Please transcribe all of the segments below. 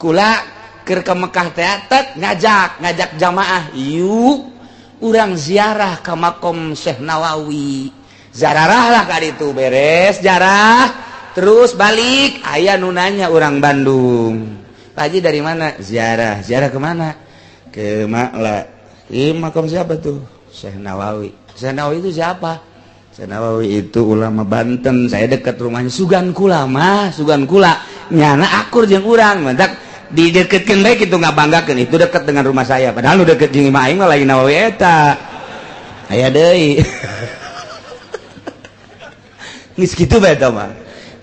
Kula keur ke Mekah teh ngajak ngajak jamaah, yuk urang ziarah ke makom Syekh Nawawi. Zararah lah ka ditu, beres jarah terus balik. Aya nu nanya orang Bandung, "Pak Haji dari mana?" "Ziarah." "Ziarah kemana?" "Ke Makla." "Di makom siapa tuh?" "Syekh Nawawi." "Syekh Nawawi itu siapa?" "Syekh Nawawi itu ulama Banten, saya dekat rumahnya." "Sugan kula mah, sugan kula nyana akur jeung urang." Mantak dideketkeun bae kitu, ngabanggakeun itu dekat dengan rumah saya, padahal nu deket jeung imah aing mah lain Nawawi eta, aya deui. Geus kitu bae eta mah.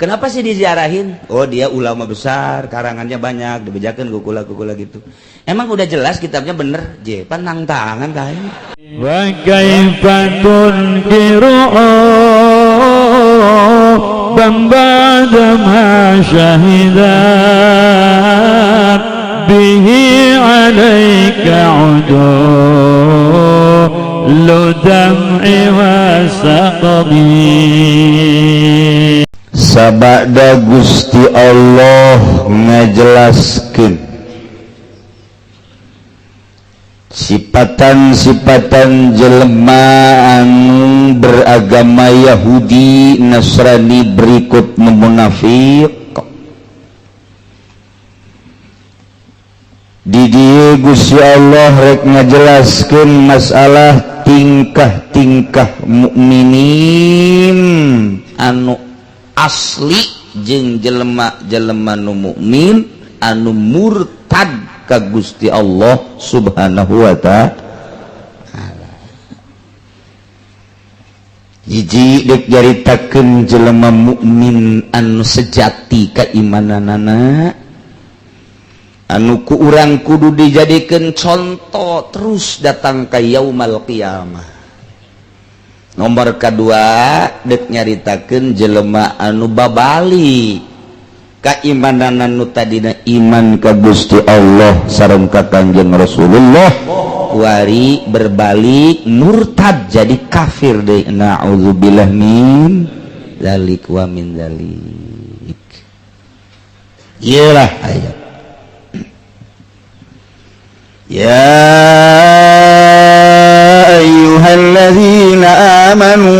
"Kenapa sih diziarahin?" "Oh, dia ulama besar, karangannya banyak, dibejakeun ku kula kula gitu." "Emang udah jelas kitabnya bener?" Je, pan nangtangan ka aing. وكيف تنكر بعد ما شهدت به عليك عدول دمع وسقم. Sabada Gusti Allah ngajelaskeun sipatan-sipatan jelema anu beragama Yahudi, Nasrani, berikut munafik. Di dieu Gusti Allah rek ngajelaskeun masalah tingkah-tingkah mukminin anu asli jeung jelema-jelema nu mukmin anu murtad ka Gusti Allah Subhanahu wa ta'ala. Hiji dek nyaritakeun jelema mukmin anu sejati keimananana, anu ku urang kudu dijadikeun contoh terus datang ka yaumal qiyamah. Nomor kedua dek nyaritakeun jelema anu babali keimanan, nu tadina iman ka Gusti Allah sareng ka Kangjeng Rasulullah, wari berbalik murtad jadi kafir deui. Na'udzubillah min dzalik wa min dzalik. Iyalah ayat. Ya ayyuhalladzina amanu,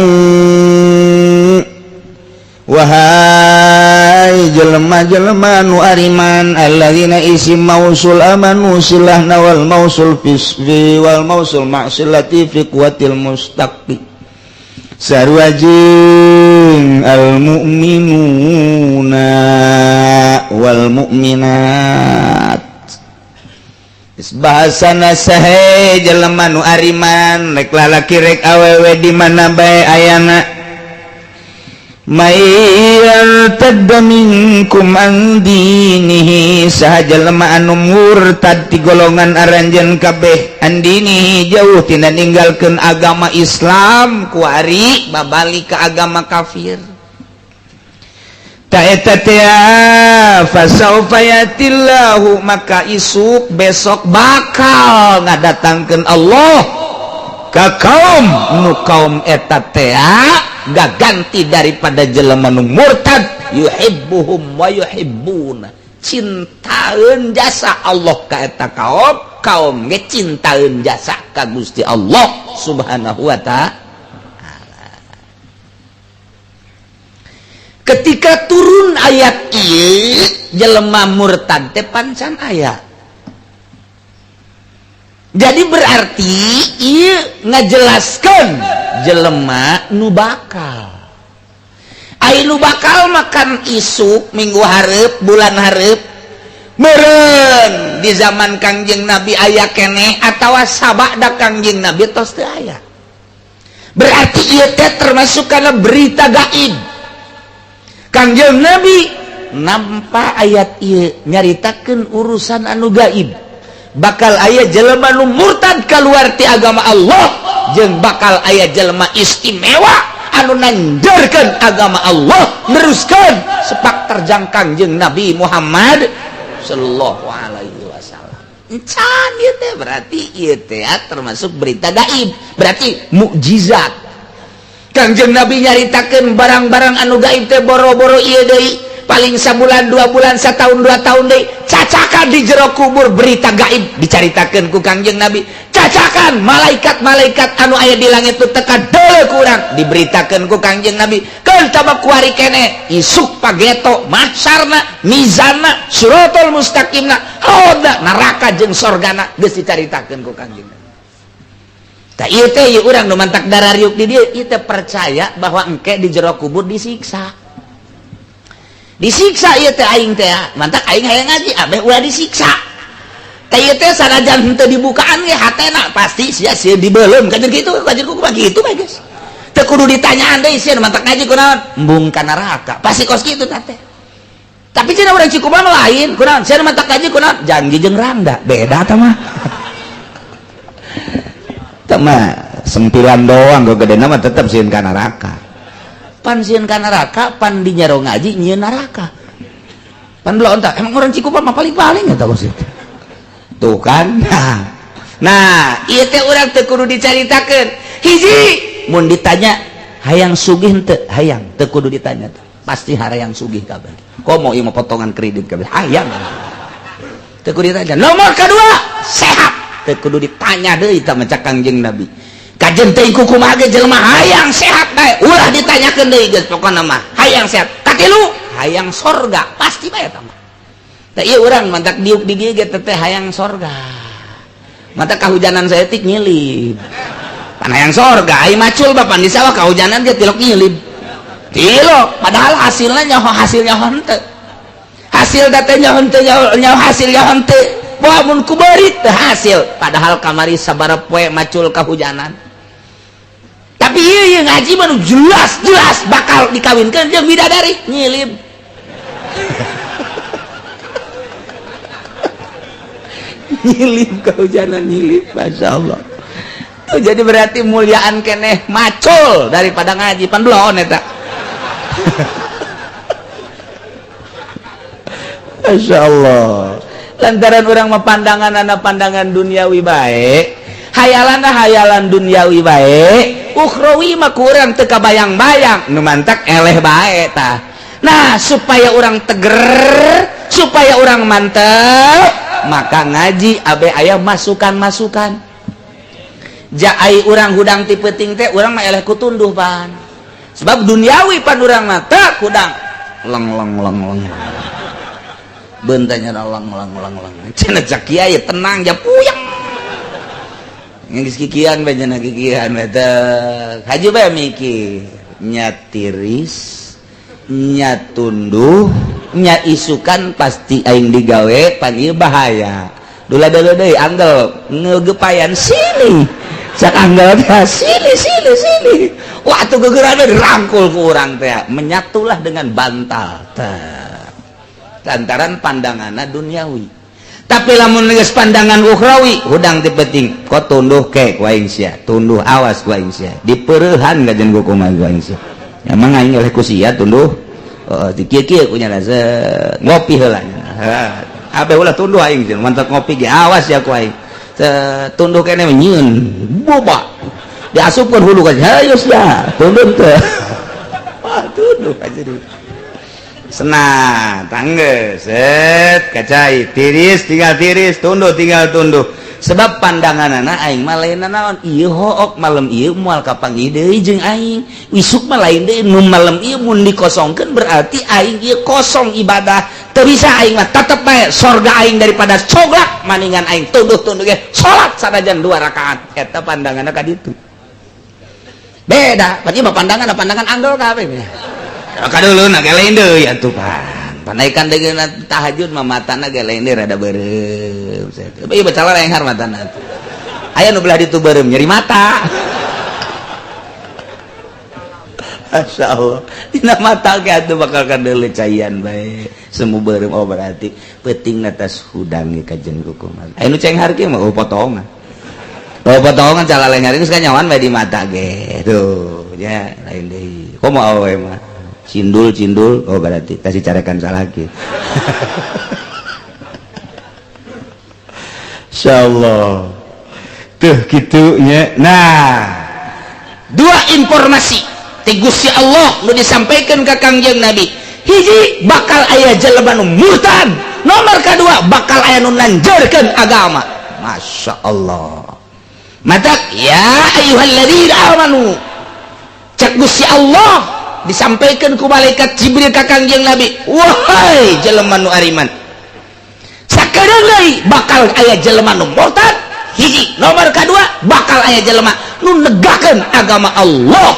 wahai jelema-jelema nu ariman. Alladzina isim mausul, amanu silahna, wal mausul fi wal mausul ma'silati fi quwwatil mustaqi, sarua jeung al mu'minuna wal mu'minat. Bahasana sahe jelema nu ariman, rek lalaki rek awewe, di mana bae ayana. May yartadda minkum an dinihi, saha jelema anu murtad ti golongan aranjeun kabeh, an dinihi jauh tina ninggalkeun agama Islam, kuari babalik ke agama kafir, ta eta teh fasaufa yatillahu, maka isuk besok bakal ngadatangkeun Allah ka kaum nu kaum eta teh gak ganti daripada jelema nu murtad, yuhibbuhum wa yuhibbuna, cintaeun jasa Allah ka eta kaum, kaum ge cintaeun jasa ka Gusti Allah Subhanahu wa ta'ala. Ketika turun ayat ieu, jelema murtad teh pancan aya. Jadi berarti ieu ngajelaskeun jelema nu bakal ai nu bakal makan isuk, minggu hareup, bulan hareup, meureun di zaman Kangjeng Nabi aya keneh atawa sabada Kangjeng Nabi tos teu aya. Berarti ieu teh termasuk karena berita gaib. Kangjeng Nabi nampa ayat ieu nyaritakeun urusan anu gaib, bakal aya jelema nu murtad keluar ti agama Allah jeung bakal aya jelema istimewa anu nanjurkeun agama Allah, neruskeun sepak terjang Kangjeng Nabi Muhammad sallallahu alaihi wasallam. Encan ieu teh berarti ieu teh termasuk berita gaib, berarti mukjizat. Kangjeng Nabi nyaritakeun barang-barang anu gaib teh boro-boro ieu deui. Paling sabulan, 2 bulan, setahun, 2 tahun deui. Cacakan di jero kubur berita gaib dicaritakeun ku Kangjeng Nabi. Cacakan malaikat-malaikat anu aya di langit itu teka deuleu ku urang diberitakeun ku Kangjeng Nabi. Keun coba kuari kene isuk pageto mahsyarna, mizanna, siratal mustaqimna, haudna, neraka jeung sorgana geus dicaritakeun ku Kangjeng Nabi. Tah ieu teh ieu urang nu mantak darariuk di dieu, ieu teh percaya bahwa engke di jero kubur disiksa. Disiksa ieu teh aing teh, mantak aing hayang ngaji abeh ulah disiksa. Tah ieu teh sanajan henteu dibukaan ge hatena pasti sia sia dibeuleum kajen kitu, kajen kumaha kitu bae geus. Teu kudu ditanyaan deui sia nu mantak ngaji kunaon? Embung ka neraka. Pasti kos kitu tah teh. Tapi cenah urang Cikupang lain, kunaon? Sia nu mantak ngaji kunaon? Janji jeung rangda, beda tah mah. Mah sempilan doang gede nama tetap sieun ka neraka. Pan sieun ka neraka, pan di nyaro ngaji nyieun neraka. Pan belum entah, emang orang Cikupa mah paling-paling eta kos itu. Tuh kan. Nah, ieu teh urang teu kudu dicaritakeun. Hiji, mun ditanya hayang sugih henteu? Hayang, teu kudu ditanya teh. Pasti hayang sugih kabeh. Komo ieu mah potongan kredit kabeh. Hayang. Teu kudu ditanya. Nomor kedua, sehat. Teu kudu ditanya deui tah maca Kangjeng Nabi. Kajen teh kumaha ge jelema hayang sehat bae, ulah ditanyakeun deui geus pokona mah. Hayang sehat. Katilu, hayang sorga, pasti bae eta mah. Tah ieu urang mantak diuk di dieu ge teh hayang sorga. Mantak kahujanan saeutik nyilib. Pan hayang sorga, ai macul bapan di sawah kahujanan ge tilok nyilib. Tilok, padahal hasilnya nyaho hasilnya henteu. Hasil teh nyaho henteu nyaho hasilnya henteu. Wah mun ku beurit teu hasil, padahal kamari sabaraha poe macul kahujanan. Tapi ieu ngaji mah nu jelas-jelas bakal dikawinkeun jeung bidadari, nyilib. Nyilib kahujanan nyilib, Masya Allah. Tuh jadi berarti muliaan keneh macul daripada ngaji pan belon eta. Masya Allah. Lantaran orang mah pandangan anak pandangan duniawi baik, hayalan hayalan duniawi baik, ukhrawi mah kurang teu kabayang-bayang, nu mantak eleh bae tah. Nah, supaya orang teger, supaya orang mantep, maka ngaji abe aya masukan-masukan. Jaai urang hudang ti peuting teh urang mah eleh ku tunduh pan. Sebab duniawi pan urang mah teu hudang. Leng leng leng leng. Bentanya lang lang lang lang. Cenah cak kiai tenang ja puyeng. Geus kikian bae cenah kikian bae teh. Haji bae mikir, nya tiris, nya tunduh, nya isukan pasti aing digawe pan ieu bahaya. Dula deuleu deui anggel ngegepayan sini. Cak anggel teh sini sini sini. Wah tuh gegeran dirangkul ku urang teh, menyatulah dengan bantal teh. Lantaran pandanganna duniawi. Tapi lamun geus pandangan ukhrawi, hudang ti penting, kok tunduh ke ku aing sia, tunduh awas ku aing sia. Dipeureuhan kajen ku kumaha ku aing sia. Emang aing oleh ku sia tunduh, heeh di kieu-kieu ku nya ngopi heula nya. Abe ulah tunduh aing sia, mantap ngopi ge awas ya ku aing. Tunduh kene nyieun boba. Diasupkeun hulu ka hayu sia, tunduh teh. Wah, tunduh aja dulu. Senang, tangge, set, kacai, tiris, tinggal tiris, tunduh, tinggal tunduh. Sebab pandangan anak aing mah lain naon, ieu hook malam ieu moal kapanggih deui jeung aing. Isuk mah lain deui, nu malam ieu mun dikosongkeun berarti aing ieu kosong ibadah. Teu bisa aing mah tetep bae sorga aing daripada coglak maningan aing tunduh-tunduh ge salat sanajan 2 rakaat. Eta pandanganna ka ditu. Beda, berarti mah pandangan pandangan anggel kabeh. Ka dulu na ge lain deui atuh pan. Panaikan deui tahajud mah matana ge lain deui rada beureum. Ieu baca lenghar matana atuh. Aya nu belah ditu beureum nyeri mata. Masya Allah. Dina mata ge atuh bakal kadeuleu caian bae. Semu beureum oh berarti peutingna tas hudang ge kajen kukumaha. Aya nu cenghar kieu mah oh potongan. Oh potongan cala lenghar geus kanyawan bae di mata ge. Tuh nya lain deui. Komo awewe mah. Cindul cindul oh berarti kasih carekan salah lagi. Insyaallah tuh gitunya. Nah, dua informasi ti Gusti Allah nu disampaikan ke Kangjeng Nabi. Hiji bakal aya jelema nu murtad, nomor kedua bakal aya nu nanjeurkeun agama. Masya Allah. Matak ya ayyuhalladzina amanu, cek Gusti Allah disampaikan ku malaikat Jibril ka Kangjeng Nabi, wahai jelema nu ariman, sakedeung deui bakal aya jelema nu murtad. Hiji, nomor kedua bakal aya jelema nu negakeun agama Allah.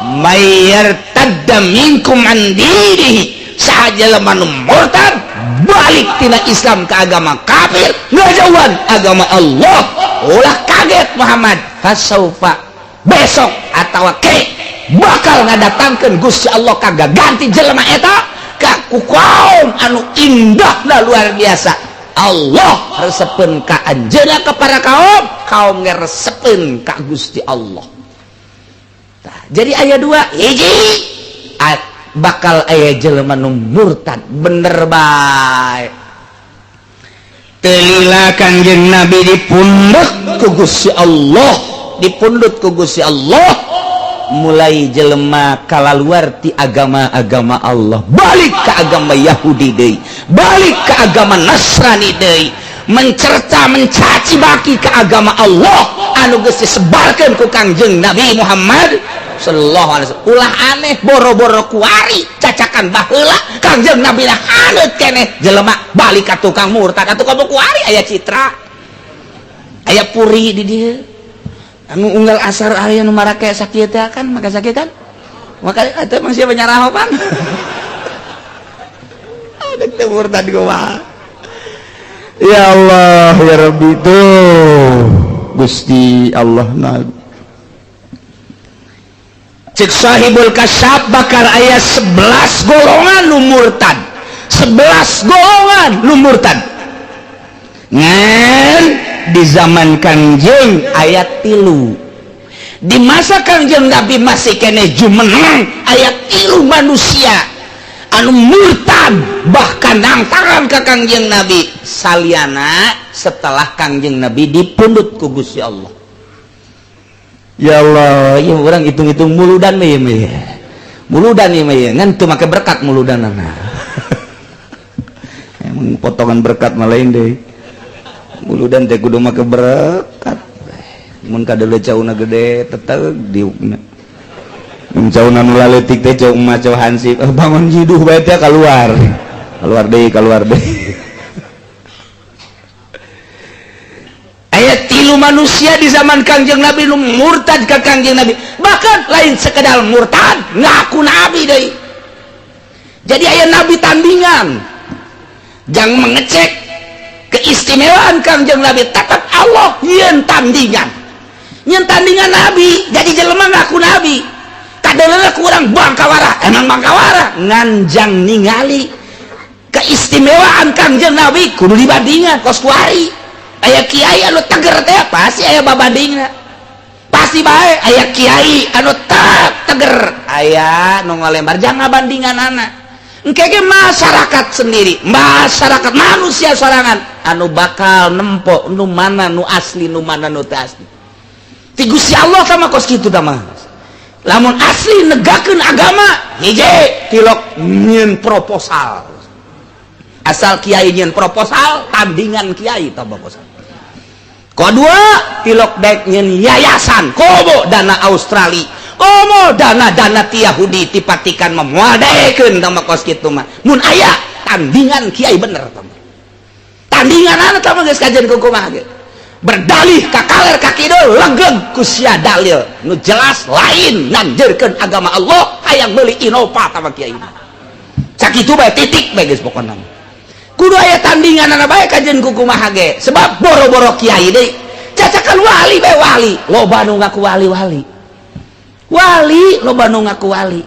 Mayyartadda minkum an dinihi, saha jelema nu murtad balik tina Islam ke agama kafir, ngajauhan agama Allah, ulah kaget Muhammad, fasaufa besok atau ke bakal ngadatangkeun Gusti Allah kagak ganti jelema eta ka ku kaum anu indah lah luar biasa. Allah resepeun ka anjeunna ka para kaum, kaum ngeresepeun ka Gusti Allah. Tah, jadi aya dua, hiji bakal aya jelema nu murtad bener bae. Telila Kangjeng Nabi dipundhut ku Gusti Allah, dipundhut ku Gusti Allah, mulai jelema kalaluar ti agama-agama Allah, balik ke agama Yahudi deui, balik ke agama Nasrani deui, mencerca mencaci maki ke agama Allah anu geus disebarkeun ku Kangjeng Nabi Muhammad sallallahu alaihi wasallam. Ulah aneh boro-boro kuari cacakan baheula Kangjeng Nabi lah haneut keneh jelema balik ka tukang murtad atuh kamu kuari aya citra aya puri di dieu anu unggal asar aya nu marake sakieu teh kan maka sakieu kan maka atuh emang siapa nyaraho pan ada teh murtad kumaha. Ya Allah ya Rabbi tuh Gusti Allah na cek Sahibul Kasyaf bakal aya 11 golongan nu murtad, 11 golongan nu murtad. Ngan di zaman Kangjeng aya 3, di masa Kangjeng Nabi masih keneh jumeneng aya 3 manusia anu murtad bahkan nangtangan ka Kangjeng Nabi saliana setelah Kangjeng Nabi dipundhut ku Gusti Allah. Ya Allah, ya orang hitung-hitung muludan mah ya. Muludan ieu mah ya, ngan teu make berkat muludanana. Emang potongan berkat mah lain deui. Muludan teh kudu make berkat. Mun kadeuleu cauna gede teteg diukna. Mun cauna nu laletik teh cau emak cau hansip, bangun jiduh bae teh keluar. Keluar deui, keluar deui. Ayat 3 manusia di zaman Kangjeng Nabi nu murtad ka Kangjeng Nabi, bahkan lain sekedar murtad ngaku nabi deui. Jadi aya nabi tandingan jangan mengecek keistimewaan Kangjeng Nabi, tetap Allah nyeun tandingan, nyeun tandingan nabi. Jadi jelema ngaku nabi kadeuleuh kurang bangkawara, emang bangkawara nganjang ningali keistimewaan Kangjeng Nabi kudu dibandingan kos kuari. Aya kiai anu teger teh pasti aya babandingna, pasti bae aya kiai anu teger aya nu ngalembar jangan bandingan anak. Engke ge masyarakat sendiri, masyarakat manusia sorangan anu bakal nempo nu mana nu asli nu mana nu teu asli. Ti Gusti Allah tah kos kitu tah mah. Lamun asli negakeun agama hiji tilok nyieun proposal. Asal kiai nyieun proposal tandingan kiai tah proposal. Kedua tilok dek nyieun yayasan komo dana Australia, komo dana-dana ti Yahudi ti Vatikan mah moal daekeun tah mah kos kitu mah. Mun aya tandingan kiai bener tah mah. Tandinganana tah mah geus kajen kumaha ge. Berdalih ka kaler ka kidul legeg ku sia dalil nu jelas lain nganjeurkeun agama Allah hayang meuli Innova tah mah kiai. Sakitu bae titik bae geus pokona. Kudu aya tandinganana bae kajen ku kumaha ge, sebab boro-boro kiai deui cacakan wali bae wali, loba nu ngaku wali-wali. Wali loba nu ngaku wali.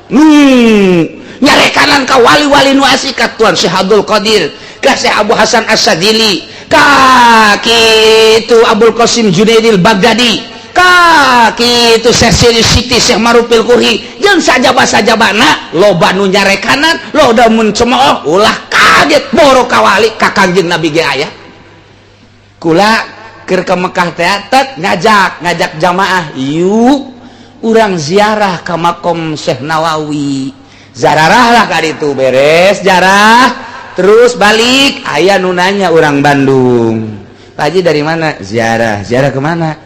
Nyarekanan ka wali-wali nu asli ka Tuan Syekh Abdul Qadir, ka Syekh Abu Hasan Asy-Syadzili, ka kitu Abul Qasim Junaidil Baghdadi, ka kitu Syekh Siri Siti Syekh Marufil Qurhi, jeung sajaba-sajabana loba nu nyarekanan, loba mun cemooh ulah kaget boro ka wali ka Kangjeng Nabi ge aya. Kula keur ka Mekah teh tek ngajak jamaah, yuk urang ziarah ka makom Syekh Nawawi. Zararah lah ka ditu beres jarah terus balik aya nu nanya urang Bandung. Pak Haji dari mana? Ziarah. Ziarah kemana?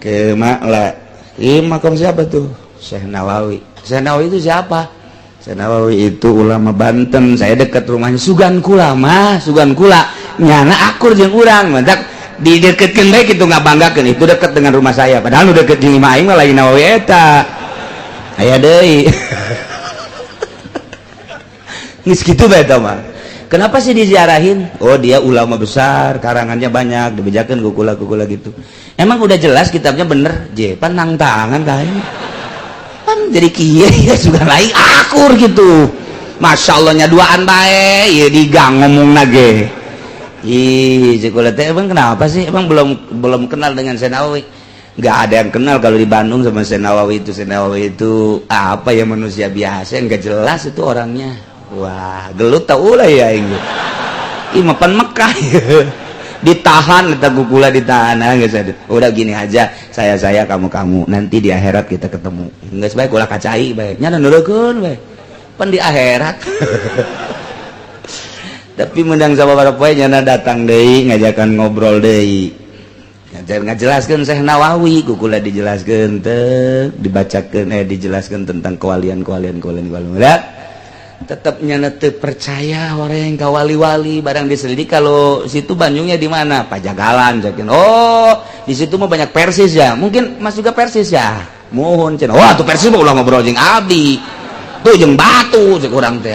Ke Makla. Ih, makam siapa tuh? Syekh Nawawi. Syekh Nawawi itu siapa? Syekh Nawawi itu ulama Banten. Saya dekat rumahnya. Sugan kula mah, sugan kula. Nyana akur jeung urang. Mantak dideketkeun bae kitu ngabanggakeun. Itu dekat dengan rumah saya. Padahal nu deket jeung imah aing mah lain Nawawi eta. Aya deui. Geus kitu bae eta mah. Kenapa sih diziarahin? Oh dia ulama besar, karangannya banyak, dibejakan kukula-kukula gitu. Emang udah jelas kitabnya bener? Je, pan nang tangan kain. Pan jadi kieu ya sudah lain akur gitu. Masya Allahnya duaan bae, ya di gang ngomong nage. Ih, cekula teh emang kenapa sih? Emang belum kenal dengan Syekh Nawawi? Nggak ada yang kenal kalau di Bandung sama Syekh Nawawi itu. Syekh Nawawi itu apa ya, manusia biasa yang nggak jelas itu orangnya. Wah, gelut tau lah ya ini. Ih, mapan Mekah. Ditahan eta kukula ditahan geus. Udah gini aja, saya kamu nanti di akhirat kita ketemu. Geus bae kula kacai bae. Nya nuleukeun bae. Pan di akhirat. Tapi mendang sababaraha poe nyana datang deui ngajakan ngobrol deui. Ngajelaskeun Syekh Nawawi, kukula dijelaskeun teh, dibacakeun dijelaskeun tentang kewalian-kewalian kewalian. Tetap nyana teu percaya orang ka wali-wali barang diselidik kalau situ Bandungnya di mana? Pajagalan cakin. Oh, di situ mah banyak Persis ya. Mungkin Mas juga Persis ya. Mohon cenah. Wah, tuh Persis mah ulah ngobrol jeung abdi. Tuh jeung batu cek urang teh.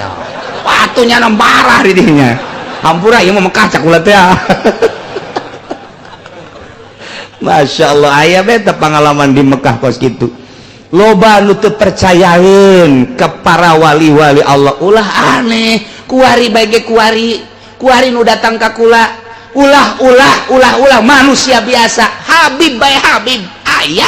Batunya nembarah di dinya. Hampura ieu mah Mekah cak ulah teh. Masya Allah, aya beta pengalaman di Mekah kos kitu. Loba nu teu percayaeun ke para wali-wali Allah. Ulah aneh, kuari bae ge kuari, kuari nu datang ka kula. Ulah ulah ulah ulah manusia biasa. Habib bae Habib aya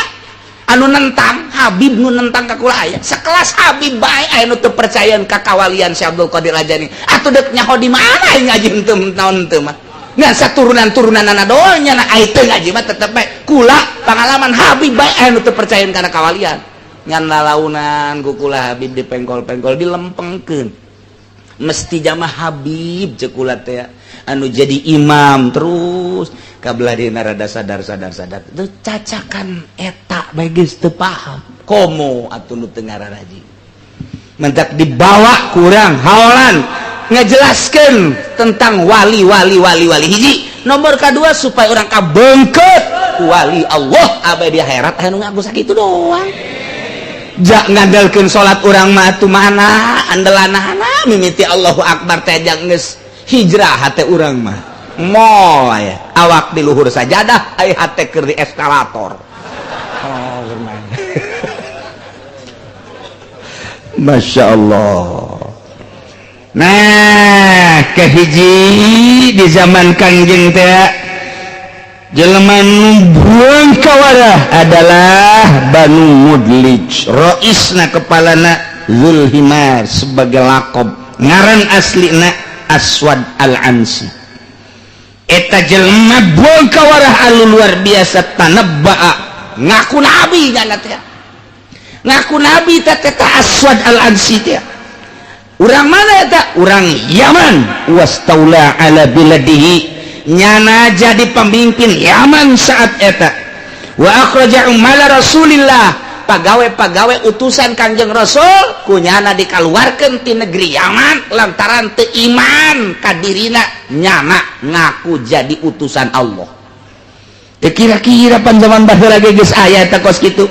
anu nentang, Habib nu nentang ka kula aya. Sekelas Habib bae aya nu teu percayaeun ka kawalian Syekh Abdul Qadir Al-Jailani. Atuh deuk nyaho di mana aing ngaji henteu naon henteu mah. Ngan saturunan-turunanana doang nya aing teu ngaji mah tetep bae kula pengalaman Habib bae aya nu teu percayaeun kana kawalian. Ngan lalaunan ku kula Habib dipengkol-pengkol dilempengkeun. Mesti jamaah Habib ceuk kula teh anu jadi imam terus kabelah dina rada sadar-sadar sadar. Teu cacakan eta bae geus teu paham. Komo atuh nu teu ngararaji. Mentak dibawa kurang haolan ngejelaskan tentang wali wali wali wali hiji. Nomor kedua supaya orang kabengket wali Allah abadi di akhirat anu ngaku sakitu doang. Jak ngandalkeun salat urang mah atuh mana andelanana mimiti Allahu Akbar teh jang geus hijrah hate urang mah. Moal aya awak di luhur sajadah aya hate keur di eskalator. Oh, bermain. Masya Allah. Nah, kehiji di zaman Kangjeng teh jelema nu buang kawarah adalah Banu Mudlij. Roisna kepalana Zulhimar sebagai lakob, ngaran aslina Aswad Al-Ansi. Eta jelema buang kawarah anu luar biasa tanabbaa, ngaku nabi nyana teh. Ngaku nabi teh eta Aswad Al-Ansi teh. Urang mana eta? Urang Yaman. Wastaula ala biladihi, nyana jadi pemimpin Yaman saat eta. Wa akhraja umala Rasulillah, pagawe-pagawe utusan Kangjeng Rasul kunyana dikaluarkeun ti negeri Yaman lantaran teu iman ka dirina nyana ngaku jadi utusan Allah. Teu kira-kira pan zaman baheula ge geus aya eta kos kitu.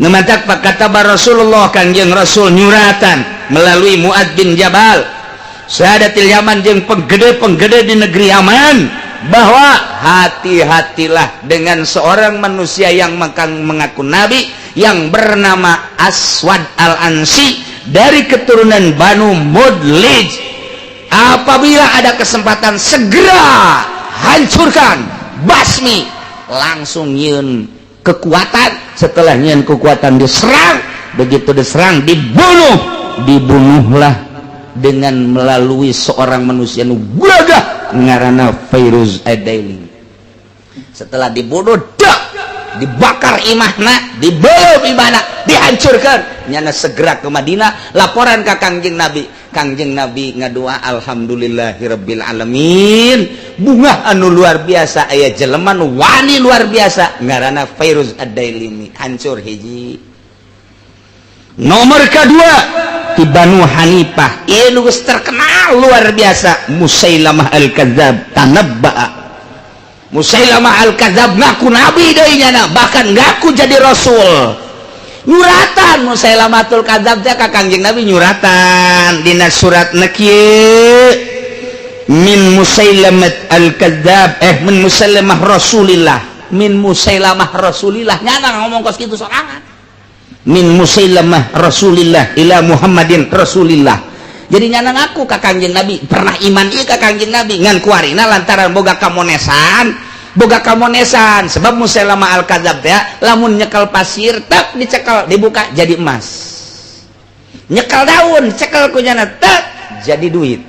Nu matak pakata Rasulullah Kangjeng Rasul nyuratan melalui Muad bin Jabal Sadatil Yaman jeung penggede-penggede di negeri Yaman bahwa hati-hatilah dengan seorang manusia yang mengaku nabi yang bernama Aswad Al-Ansi dari keturunan Banu Mudlij. Apabila ada kesempatan segera hancurkan, basmi, langsung nyeun kekuatan. Setelah nyeun kekuatan diserang, begitu diserang dibunuh, dibunuhlah dengan melalui seorang manusia nu gagah ngaranna Fairuz Adaili. Setelah dibunuh dak Dibakar imahna, dibeuleum imahna, dihancurkan. Nyana segera ke Madinah, laporan ka Kangjeng Nabi. Kangjeng Nabi ngadua alhamdulillahirabbil alamin. Bunga anu luar biasa aya jelema nu wani luar biasa ngaranna Fairuz Ad-Dailimi, hancur hiji. Nomor kedua ti Banu Hanifah, ieu nu geus terkenal luar biasa Musailamah Al-Kadzab tanabba'a. Musailamah Al-Kadzab ngaku nabi deui nyana, bahkan ngaku jadi rasul. Nyuratan Musailamatul Kadzab teh ka Kangjeng Nabi nyuratan dina suratna kieu min Musailamat Al-Kadzab min Musailamah Rasulillah, min Musailamah Rasulillah nyana ngomong kos kitu sorangan. Min Musailamah Rasulillah ila Muhammadin Rasulillah. Jadi nyana ngaku ka Kangjeng Nabi, pernah iman ieu ka Kangjeng Nabi ngan kuarina lantaran boga kamonesan, boga kamonesan sebab Musailamah Al-Kadzab teh lamun nyekel pasir tak dicekel dibuka jadi emas. Nyekel daun cekel ku nyana tak jadi duit.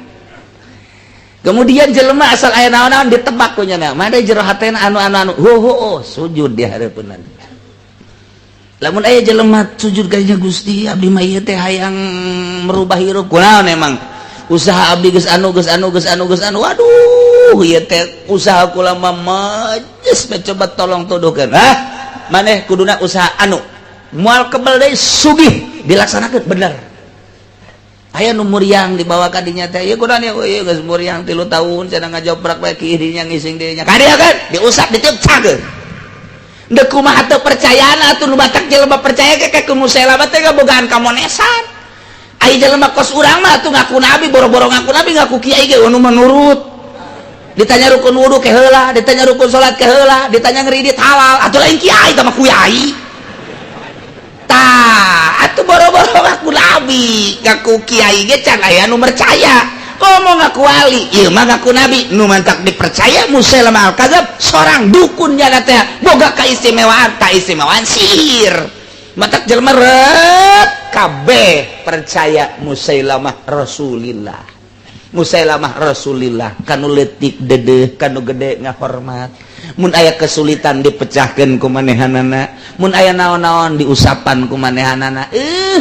Kemudian jelema asal aya naon-naon ditebak ku nyana, mana jero hatena anu-anu anu ho ho sujud di hareupeunna. Lamun aya jelema sujud ka Gusti abdi mah ieu teh hayang merubah hirup kunaon emang usaha abdi geus anu geus anu geus anu geus anu waduh ieu teh usaha kula mah majes coba tolong tuduhkeun hah maneh kuduna usaha anu moal kebel deui sugih dilaksanakeun bener. Aya nu muriang dibawa ka dinya teh ieu kunaon ieu geus muriang 3 tahun cenah ngajoprak bae ki dinya ngising dinya ka dieu kan diusap ditiup cageun. Dek kumaha teu percayaan atuh nu batak jelema percaya ke ka Musailamah teh ngabogaan kamonesan. Ai jelema kos urang mah atuh ngaku nabi boro-boro ngaku nabi ngaku kiai ge anu menurut. Ditanya rukun wudu ke heula, ditanya rukun salat ke heula, ditanya ngridit halal, atuh lain kiai tah mah kuyai. Tah, atuh boro-boro ngaku nabi, ngaku kiai ge can aya nu percaya. Komo ngaku wali, ieu mah ngaku nabi, nu mantak dipercaya Musailamah Al-Kadzab seorang dukun nyana teh boga kaistimewaan, kaistimewaan sihir. Matak jelema ret kabeh percaya Musailamah Rasulillah. Musailamah Rasulillah kanu leutik dedeh, kanu gede ngahormat. Mun aya kesulitan dipecahkeun ku manehanana, mun aya naon-naon diusapan ku manehanana.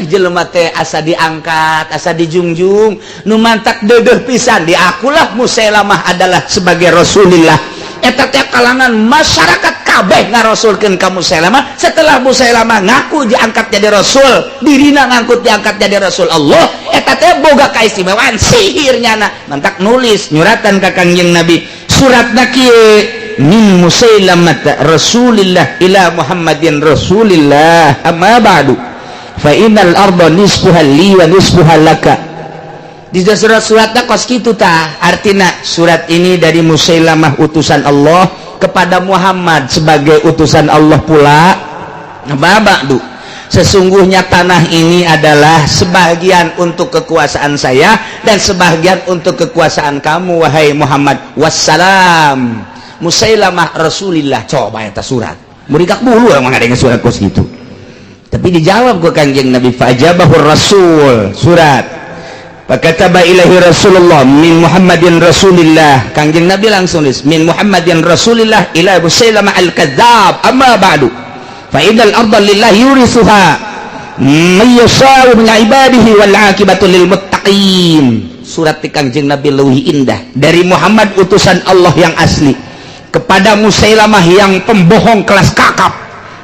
Jelema teh asa diangkat, asa dijungjung, nu mantak dedeh pisan diakulah Musailamah adalah sebagai Rasulillah. Eta teh kalangan masyarakat kabeh ngarosulkeun ka Musailamah. Setelah Musailamah ngaku diangkat jadi rasul, dirina ngangkut diangkat jadi rasul Allah, eta teh boga kaistimewaan sihir nyana. Mantak nulis nyuratan ka Kangjeng Nabi, suratna kieu min Musailamah Rasulillah ila Muhammadin Rasulillah amma ba'du fa innal arda nisfuha li wa nisfuha laka. Di surat-suratna kos kitu tah, artina surat ini dari Musailamah utusan Allah kepada Muhammad sebagai utusan Allah pula. Amma ba'du, sesungguhnya tanah ini adalah sebagian untuk kekuasaan saya dan sebagian untuk kekuasaan kamu wahai Muhammad. Wassalam Musailamah Rasulillah. Coba eta surat murikak bulu emang ada surat kos gitu. Tapi dijawab ku Kangjeng Nabi, fajabahur Rasul surat fakataba ilahi Rasulullah min Muhammadin Rasulillah. Kangjeng Nabi langsung nulis min Muhammadin Rasulillah ila Musailamah Al-Kadzab amma ba'du fa innal arda lillahi yurisuha may yasha'u min ibadihi wal 'aqibatu lil muttaqin. Surat ti Kangjeng Nabi leuwih indah dari Muhammad utusan Allah yang asli kepada Musailamah yang pembohong kelas kakap,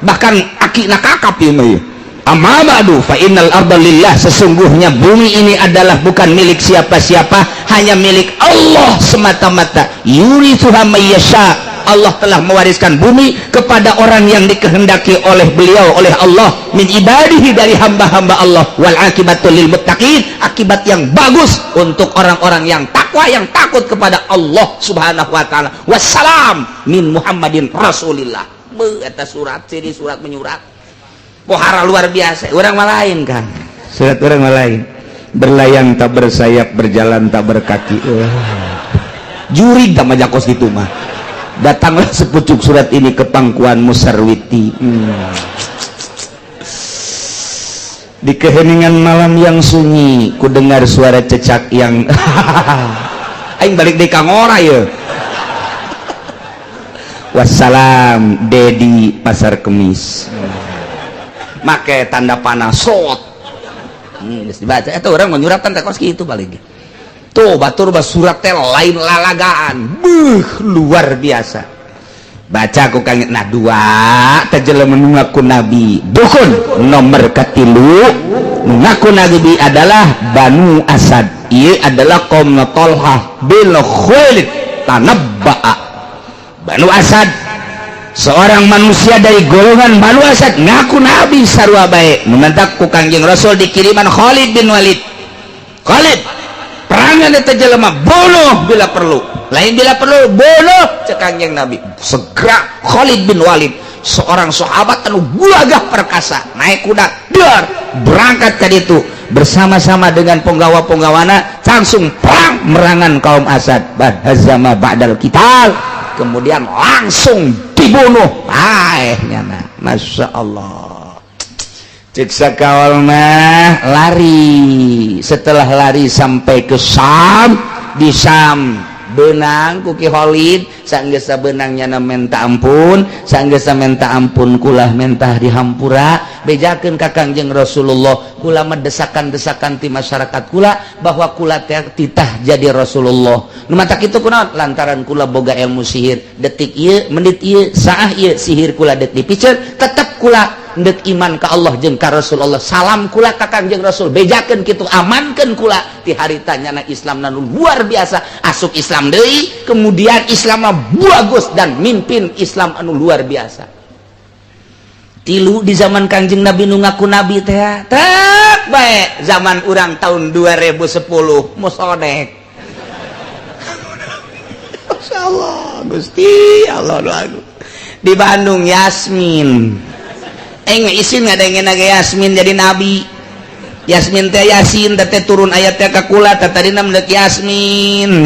bahkan akina kakap ieu mah. Amma ba'du fa innal arda lillah, sesungguhnya bumi ini adalah bukan milik siapa-siapa, hanya milik Allah semata-mata. Yurithuha may yasha, Allah telah mewariskan bumi kepada orang yang dikehendaki oleh beliau, oleh Allah, min ibadihi, dari hamba-hamba Allah. Wal akibatu lil muttaqin, akibat yang bagus untuk orang-orang yang takwa, yang takut kepada Allah Subhanahu wa taala. Wassalam min Muhammadin Rasulillah. Beuh eta surat, ciri surat menyurat. Pohara luar biasa, orang mah lain kan. Surat orang mah lain. Berlayang tak bersayap, berjalan tak berkaki. Jurig tak majakos gitu mah. Datanglah sepucuk surat ini ke pangkuan Musarwiti. Di keheningan malam yang sunyi, ku dengar suara cecak yang aing balik di kangora ya. Wassalam, Dedi Pasar Kemis, make tanda panah sot. Geus dibaca eta urang menyuratan teh kos kitu. Balik tuh batur bah surat teh lain lalagaan, beuh, luar biasa. Baca ku kang. Nah, dua teh jelema nu ngaku nabi dukun. Nomor katilu nu ngaku nabi adalah Banu Asad. Ieu adalah kaum Talhah bin Khuwailid. Tanabba'a Banu Asad, seorang manusia dari golongan Banu Asad ngaku nabi sarua bae. Nu matak ku Kangjeng Rasul dikiriman Khalid bin Walid. Khalid, perangan eta jelema, bunuh bila perlu. Lain bila perlu, bunuh cek Kangjeng Nabi. Segera Khalid bin Walid, seorang sahabat anu gagah perkasa, naik kuda dar berangkat ke itu bersama-sama dengan penggawa-penggawana, langsung perang merangan kaum Asad. Hazama ba'dal qital, kemudian langsung dibunuh. Ah, nyana, Masya Allah. Cek sakawal mah lari. Setelah lari sampai ke Sam, di Sam benang ku Ki Khalid. Sanggeus benang, nyana minta ampun. Sanggeus minta ampun, kulah mentah dihampura, bejakeun ka Kangjeng Rasulullah, kula mendesakan-desakan ti masyarakat kula bahwa kula teh titah jadi Rasulullah. Nu matak kitu kunaon? Lantaran kula boga ilmu sihir. Detik ieu, menit ieu, saah ieu, sihir kula dek dipiceun, tetep kula ndek iman ka Allah jeung ka Rasulullah. Salam kula ka Kangjeng Rasul. Bejakeun kitu, amankeun kula. Ti harita nyana Islam nu luar biasa, asup Islam deui, kemudian Islam bagus dan mimpin Islam anu luar biasa. Tilu di zaman Kangjeng Nabi nu ngaku nabi teh. Tek bae zaman urang tahun 2010 musodek. Masya Allah, Gusti Allah. Doa di Bandung Yasmin. Eh, isin ngadengin lagi Yasmin jadi nabi. Yasmin teh Yasin teh turun ayat teh ka kula teh tadi dek Yasmin.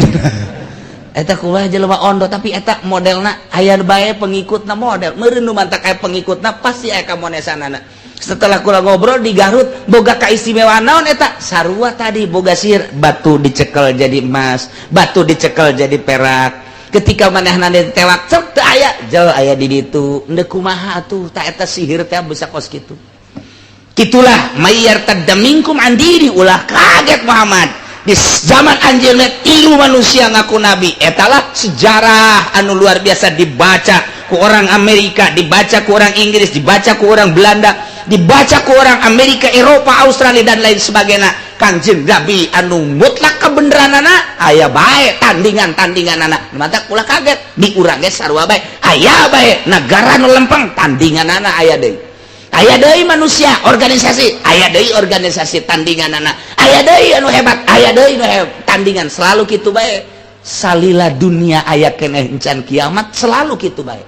Eta kula jelema ondo, tapi eta modelna aya bae pengikutna. Model meureun nu mantak aya pengikutna, pasti aya kamonesanana. Setelah kula ngobrol di Garut, boga kaistimewaan naon eta? Sarua tadi, boga sihir, batu dicekel jadi emas, batu dicekel jadi perak. Ketika manehna ditewak cek teu aya jel, aya di ditu. Endek kumaha atuh? Ta eta sihir teh bisa kos kitu. Kitulah may yartadda minkum an dini. Ulah kaget Muhammad, di zaman anjeunna tilu manusia ngaku nabi. Etalah sejarah anu luar biasa, dibaca ku orang Amerika, dibaca ku orang Inggris, dibaca ku orang Belanda, dibaca ku orang Amerika, Eropa, Australia, dan lain sebagainya. Kanjeng Nabi anu mutlak kebenaranana, aya bae tandingan-tandingan anak. Mata ulah kaget, di urang ge sarua bae, aya bae negara nu lempeng tandingan anak. Aya deui, aya deui manusia organisasi, aya deui organisasi tandingan anak. Aya deui anu hebat, aya deui anu hebat tandingan. Selalu kitu bae salila dunia aya keneh encan kiamat, selalu kitu bae.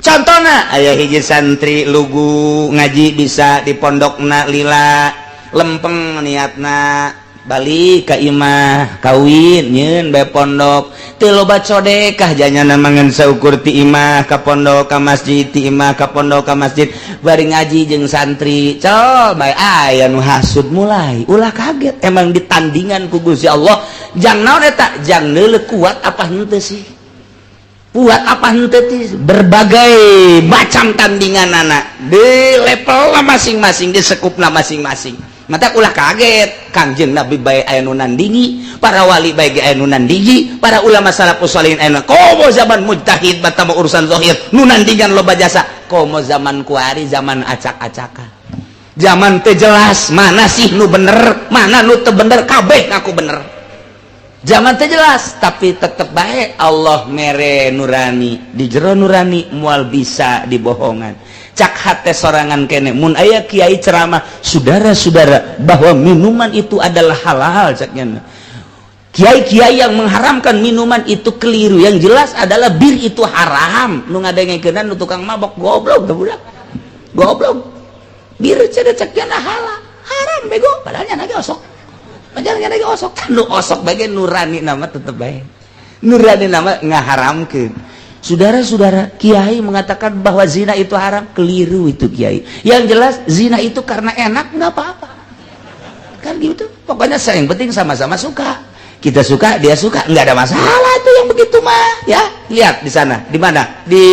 Contohnya, aya hiji santri lugu ngaji bisa di pondokna, lila lempeng niatna, balik ka imah, kawin, nyeun bae pondok, teu loba codekah janyana, mangan saukur ti imah ka pondok ka masjid, ti imah ka pondok ka masjid, bari ngaji jeung santri. Col bae aya nu hasud mulai. Ulah kaget, emang ditandingan ku Gusti Allah. Jang naon eta? Jang neuleuh kuat apa henteu sih, kuat apa henteu sih. Berbagai macam tandingan anak di level masing-masing, di sekupna masing-masing. Mata ulah kaget, Kangjeng Nabi bae aya nu nandingi, para wali bae aya nu nandingi, para ulama salafus salihin aya. Komo zaman mujtahid batama urusan zahir nu nandingan loba jasa. Komo zaman kuari, zaman acak-acakan, zaman teu jelas mana sih nu bener, mana nu teu bener, kabeh ngaku bener. Zaman teu jelas, tapi tetep bae Allah mere nurani. Di jero nurani moal bisa dibohongan. Cak hate sorangan kene, mun aya kiai ceramah, "Saudara-saudara, bahwa minuman itu adalah halal," caknya, "kiai-kiai yang mengharamkan minuman itu keliru. Yang jelas adalah bir itu haram." Nu ngadengkeun nu tukang mabok, goblok tuh budak, goblok. Bir cenah caknya halal, haram, bego. Padahal nya lagi osok, padahal nya lagi osok. Nu osok bae nurani nama tetep bae nurani nama ngaharamkeun. Saudara-saudara, kiai mengatakan bahwa zina itu haram, keliru itu kiai. Yang jelas zina itu karena enak nggak apa-apa. Kan gitu. Pokoknya saya yang penting sama-sama suka. Kita suka, dia suka, nggak ada masalah tuh yang begitu mah ya. Lihat di sana, di mana, di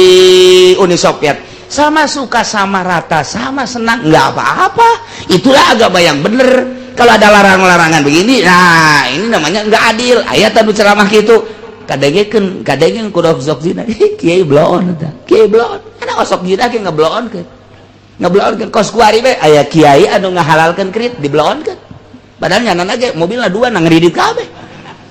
Uni Soviet, sama suka, sama rata, sama senang, nggak apa-apa. Itulah agama yang bener. Kalau ada larang-larangan begini, nah ini namanya nggak adil. Ayat anu ceramah gitu, kadengekeun kadengekeun kudu sok zina, kiai bloon eta, kiai bloon. Ada osok zina ge ngebloonkeun, ngebloonkeun. Kos kuari we aya kiai anu ngahalalkeun krit, dibloonkeun. Padahal nyana ge mobilna dua, nang ngridit kabeh.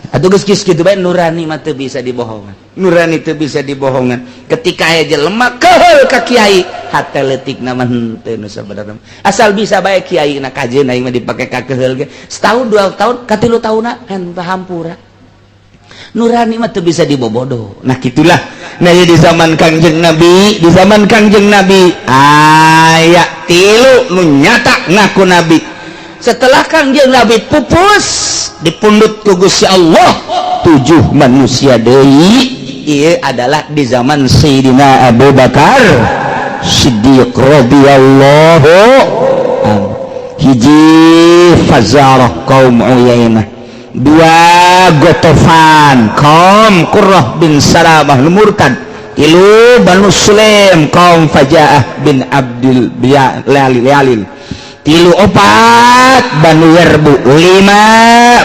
Atuh geus kitu bae. Nurani mah teu bisa dibohongan, nurani teu bisa dibohongan. Ketika aya jelema keheul ka kiai, hate leutik mah henteu nu sabenerna. Asal bisa bae kiai na kajeun aing mah dipake ka keheul ge setahun, 2 tahun, katilu tahunna henteu hampura. Nurani mah teu bisa dibobodo. Nah, gitulah. Nah, di zaman Kangjeng Nabi, di zaman Kangjeng Nabi aya tilu nu nyata ngaku nabi. Setelah Kangjeng Nabi pupus, dipundut ku Gusti Allah tujuh manusia deui. Ieu adalah di zaman Sayyidina Abu Bakar Siddiq radhiyallahu anhu. Hiji, Fazarah kaum Uyainah. Dua, Gotofan kaum Qurrah bin Salamah nu murtad. Tilu, Banu Sulaim kaum Fajaah bin Abdil Yalil. Tilu, opat, Banu Yarbu. Lima,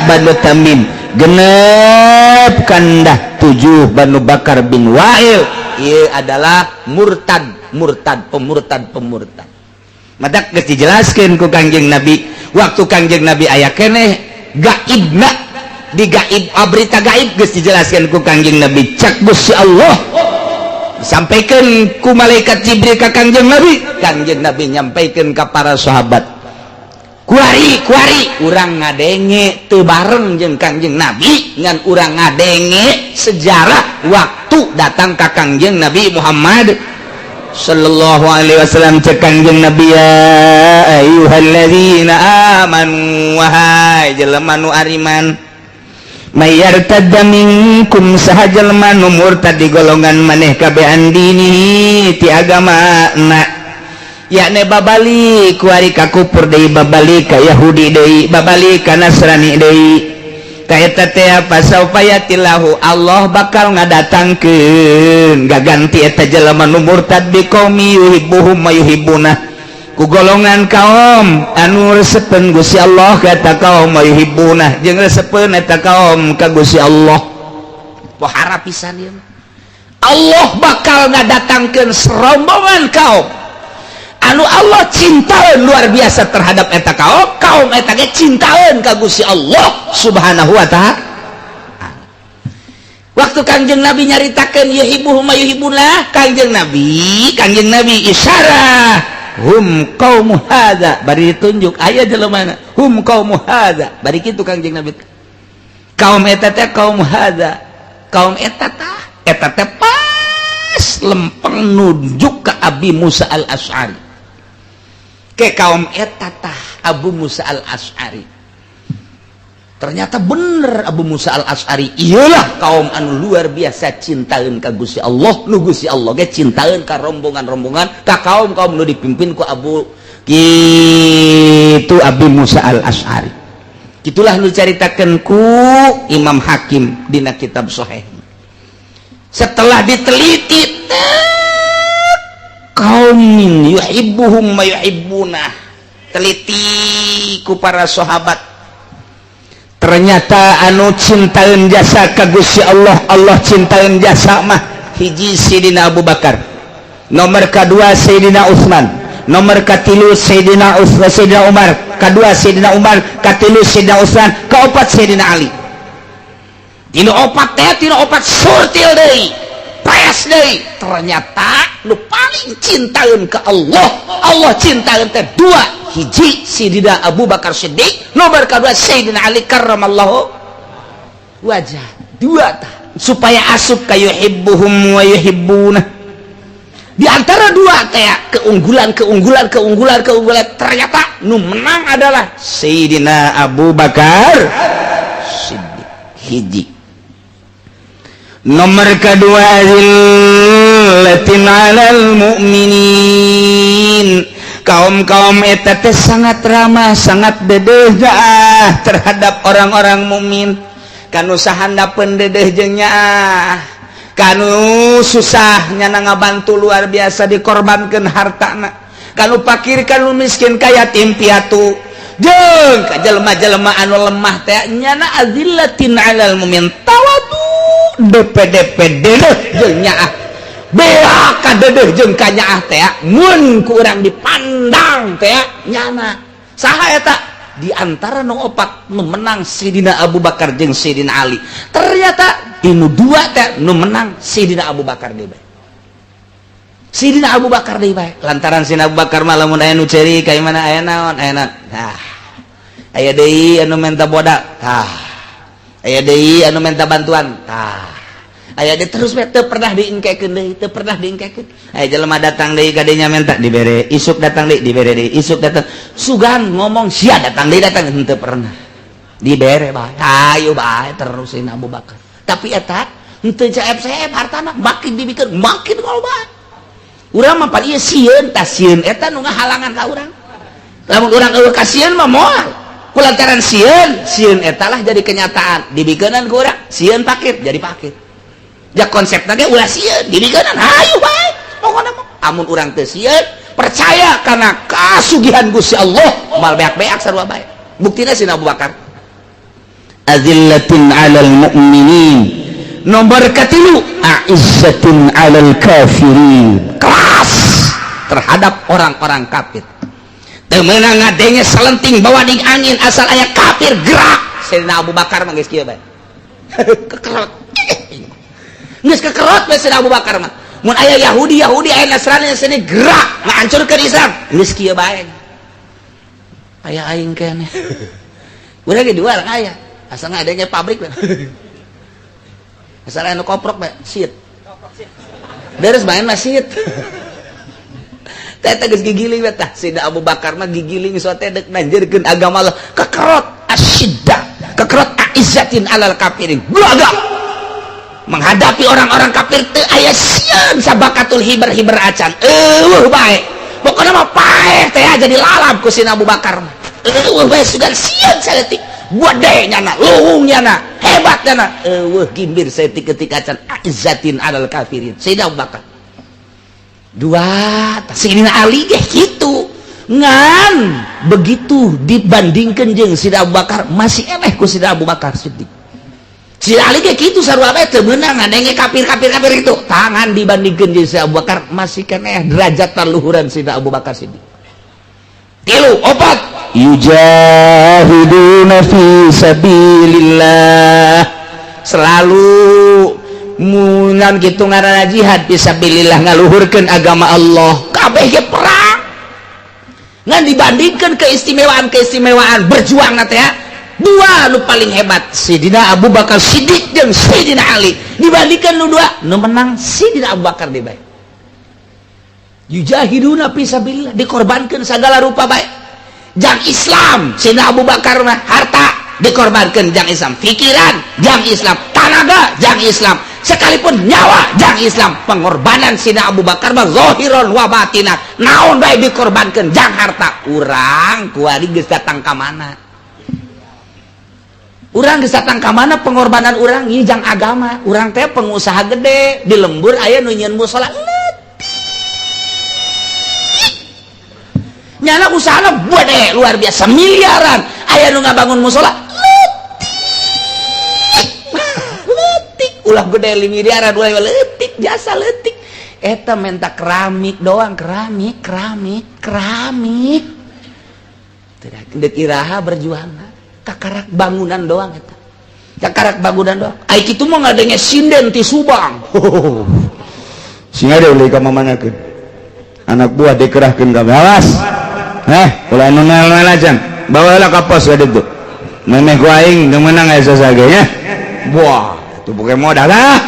Banu Tamim. Genep kandah tujuh, Banu Bakar bin Wa'il. Ia adalah murtad, murtad, pemurtad, pemurtad. Matak geus dijelaskeun ku Kangjeng Nabi. Waktu Kangjeng Nabi aya keneh gaibna, di gaib, ah, berita gaib geus dijelaskeun ku Kangjeng Nabi. Cak Gusti Allah, sampaikan ku malaikat Jibril ka Kangjeng Nabi. Kangjeng Nabi nyampaikan ke para sahabat kuari. Kuari urang ngadenge teu bareng jeung Kangjeng Nabi, ngan urang ngadenge sejarah waktu datang ka Kangjeng Nabi Muhammad sallallahu alaihi wasallam. Cek Kangjeng Nabi, "Ya ayyuhalladzina amanu, wahai jelema nu ariman, may yartadda minkum, saha jelema nu murtad di golongan maneh kabeh, an dinihi, ti agama na, yakni babalik kuari ka kufur deui, babalik ka Yahudi deui, babalik ka Nasrani deui, ka eta teh fasaufa yatillahu, Allah bakal ngadatangkeun gaganti eta jelema nu murtad, biqaumin yuhibbuhum wa yuhibbuna, ku golongan kaum anu resepeun Gusti Allah ka eta kaum, wa yuhibbuna, jeung resepeun eta kaum ka Gusti Allah." Pohara pisan ieu. Allah bakal ngadatangkeun serombongan kaum anu Allah cintaeun luar biasa terhadap eta kaum, kaum eta ge cintaeun ka Gusti Allah Subhanahu wa Ta'ala. Waktu Kangjeng Nabi nyaritakeun yuhibbuhum wa yuhibbuna, Kangjeng Nabi isyarah, "Hum qaumu hadza," bari ditunjuk aya jelema, "Hum qaumu hadza." Bari kitu Kangjeng Nabi, kaum eta teh kaum hadza, kaum eta tah. Eta teh pas lempeng nunjuk ke Abi Musa al-Asy'ari, ke kaum eta tah Abu Musa al-Asy'ari. Ternyata bener, Abu Musa al-Asy'ari iyalah kaum anu luar biasa cintaeun ka Gusti Allah, nu Gusti Allah ge cintaeun ka rombongan-rombongan, ka kaum-kaum nu dipimpin ku Abu Gitu, Abi Musa al-Asy'ari. Itulah nu caritakeun ku Imam Hakim dina kitab Sahih. Setelah diteliti, kaum yuhibbuhum wa yuhibbuna, teliti ku para sahabat, ternyata anu cintaeun jasa ka Gusti Allah, Allah cintaeun jasa mah hiji Sayyidina Abu Bakar, nomor kedua Sayyidina Utsman, nomor katilu Sayyidina Utsman, Sayyidina Umar, kedua Sayyidina Umar, katilu Sayyidina Utsman, keempat Sayyidina Ali. Tinu opat teh, tinu opat surtil deui, pres deui. Ternyata nu paling cintaeun ke Allah, Allah cintaeun teh dua: hiji Sayyidina Abu Bakar Siddiq, nomor kedua Sayyidina Ali karramallahu wajah. Dua tah Supaya asup ka yuhibbuhum wa yuhibbuna. Di antara dua teh keunggulan, keunggulan, keunggulan, keunggulan, ternyata nu menang adalah Sayyidina Abu Bakar Siddiq hiji, nomor kedua azillatin alal mu'minin, kaum-kaum eta teh sangat ramah, sangat dedeh terhadap orang-orang mukmin. Kanu sahandapeun dedeh jeung nyaah, kanu susah nyana ngabantu luar biasa dikorbankeun hartana, kanu fakir kanu miskin ka yatim piatu jeung ka jelema-jelema anu lemah teh nyana azillatin 'alal mu'min tawadu DPDP dedeh jeung nyaah beak ka dedeh jeung ka nyaah teh mun ku urang dipandang teh nyana saha eta di antara nu opat nu menang Sidina Abu Bakar jeung Sidina Ali. Ternyata inu dua teh nu menang Sidina Abu Bakar deui bae. Sidina Abu Bakar deui bae. Lantaran Sidina Abu Bakar mah lamun aya nu ceri ka mana aya naon aya naon. Tah. Aya deui anu menta boda. Tah. Aya deui anu menta bantuan. Tah. Aya deui terus we teu pernah diengkekeun deui, teu pernah diengkekeun. Aya jelema datang deui ka dinya menta dibere, isuk datang deui dibere deui, isuk datang. Sugan ngomong sia datang deui datang henteu pernah. Dibere bae. Ayo bae terusin Abu Bakar. Tapi eta henteu CF-CF hartana makin dibikeun makin loba. Urang mah pan ieu sieun tah sieun eta nu ngahalangan ka urang. Lamun urang eueuh kasieun mah moal. Kulantaran sieun, sieun eta lah jadi kenyataan. Dibikeunan ku urang sieun pakir jadi pakir. Ja konsepna ge ulah sieun dibikeunan hayu bae. Pokona mah amun urang teu sieun percaya kana kasugihan Gusti Allah mal beak-beak sarua bae. Buktina Sidina Abu Bakar. Azillatin 'alal mu'minin. Nomor katilu a'izzatin 'alal kafirin. Keras terhadap orang-orang kafir. Teu meunang ngadenge selenting bawa ding angin asal aya kafir gerak. Sidina Abu Bakar mah geus kieu bae. Kekerot. Geus kekerot bae Sidina Abu Bakar mah. Mun aya Yahudi, Yahudi aya Nasrani sini gerak ngahancurkeun Islam. Geus kieu bae. Aya aing keneh. Urang ge dua aya. Asal ngadenge pabrik bae. Asal anu koprok bae, sit. Beres bae mah sit. Teh geus gigiling we tah. Sidina Abu Bakar mah gigiling sote deuk nanjeurkeun agama Allah. Kekerot asyidda, kekerot aizzatin alal kafirin. Gagah. Menghadapi orang-orang kafir teu aya sieun sabakatul hiber-hiber acan. Eueuh bae. Pokona mah paeh teh jadi lalap ku Sidina Abu Bakar mah. Eueuh bae sugan sieun saeutik. Gede nyana, luhung nyana, hebat nyana. Eueuh gimbir saeutik ketika acan aizzatin alal kafirin. Sidina Abu Bakar. Dua, Sidina Ali ge kitu. Ngan begitu dibandingkeun jeung Sidina Abu Bakar masih eleh ku Sidina Abu Bakar Siddiq. Sidina Ali ge kitu sarua bae teu meunang ngadenge kafir-kafir-kafir itu. Tangan dibandingkeun jeung Sidina Abu Bakar masih keneh derajat taluhuran Sidina Abu Bakar Siddiq. Tilu, opat, yujahiduna fi sabilillah. Selalu munan kitu ngaranna jihad fi sabilillah ngaluhurkeun agama Allah. Kabeh ge perang. Ngan dibandingkeun keistimewaan-keistimewaan berjuang na teh dua nu paling hebat Sidina Abu Bakar Siddiq jeung Sidina Ali. Dibandingkeun nu dua nu menang Sidina Abu Bakar deui bae. Yujahiduna fi sabilillah dikorbankeun sagala rupa bae. Jang Islam Sidina Abu Bakar mah harta dikorbankeun jang Islam, pikiran jang Islam, tanaga jang Islam, sekalipun nyawa jang Islam. Pengorbanan Sidina Abu Bakar mah zahiron wa batinan, naon bae dikorbankeun jang harta. Urang kuari geus datang ka mana? Urang geus datang ka mana pengorbanan urang ieu jang agama. Urang teh pengusaha gede di lembur aya nu nyieun musala leutik. Nyana usahana gede luar biasa miliaran, aya nu ngabangun musala leutik. Leutik ulah gede miliaran ulah leutik jasa leutik. Eta menta keramik doang, keramik, keramik, keramik. Tidak deuk iraha berjuang kakarak bangunan doang eta. Kakarak bangunan doang. Ai kitu mah ngadenge sinden ti Subang. Sing ada ulih ka mamanakeun. Anak buah dikerahkeun ka awas. Ulah anu naon acan. Bawa heula ka pos ka ditu. Memeh ku aing teu meunang aya sasage nya. Wah, itu poke modal lah.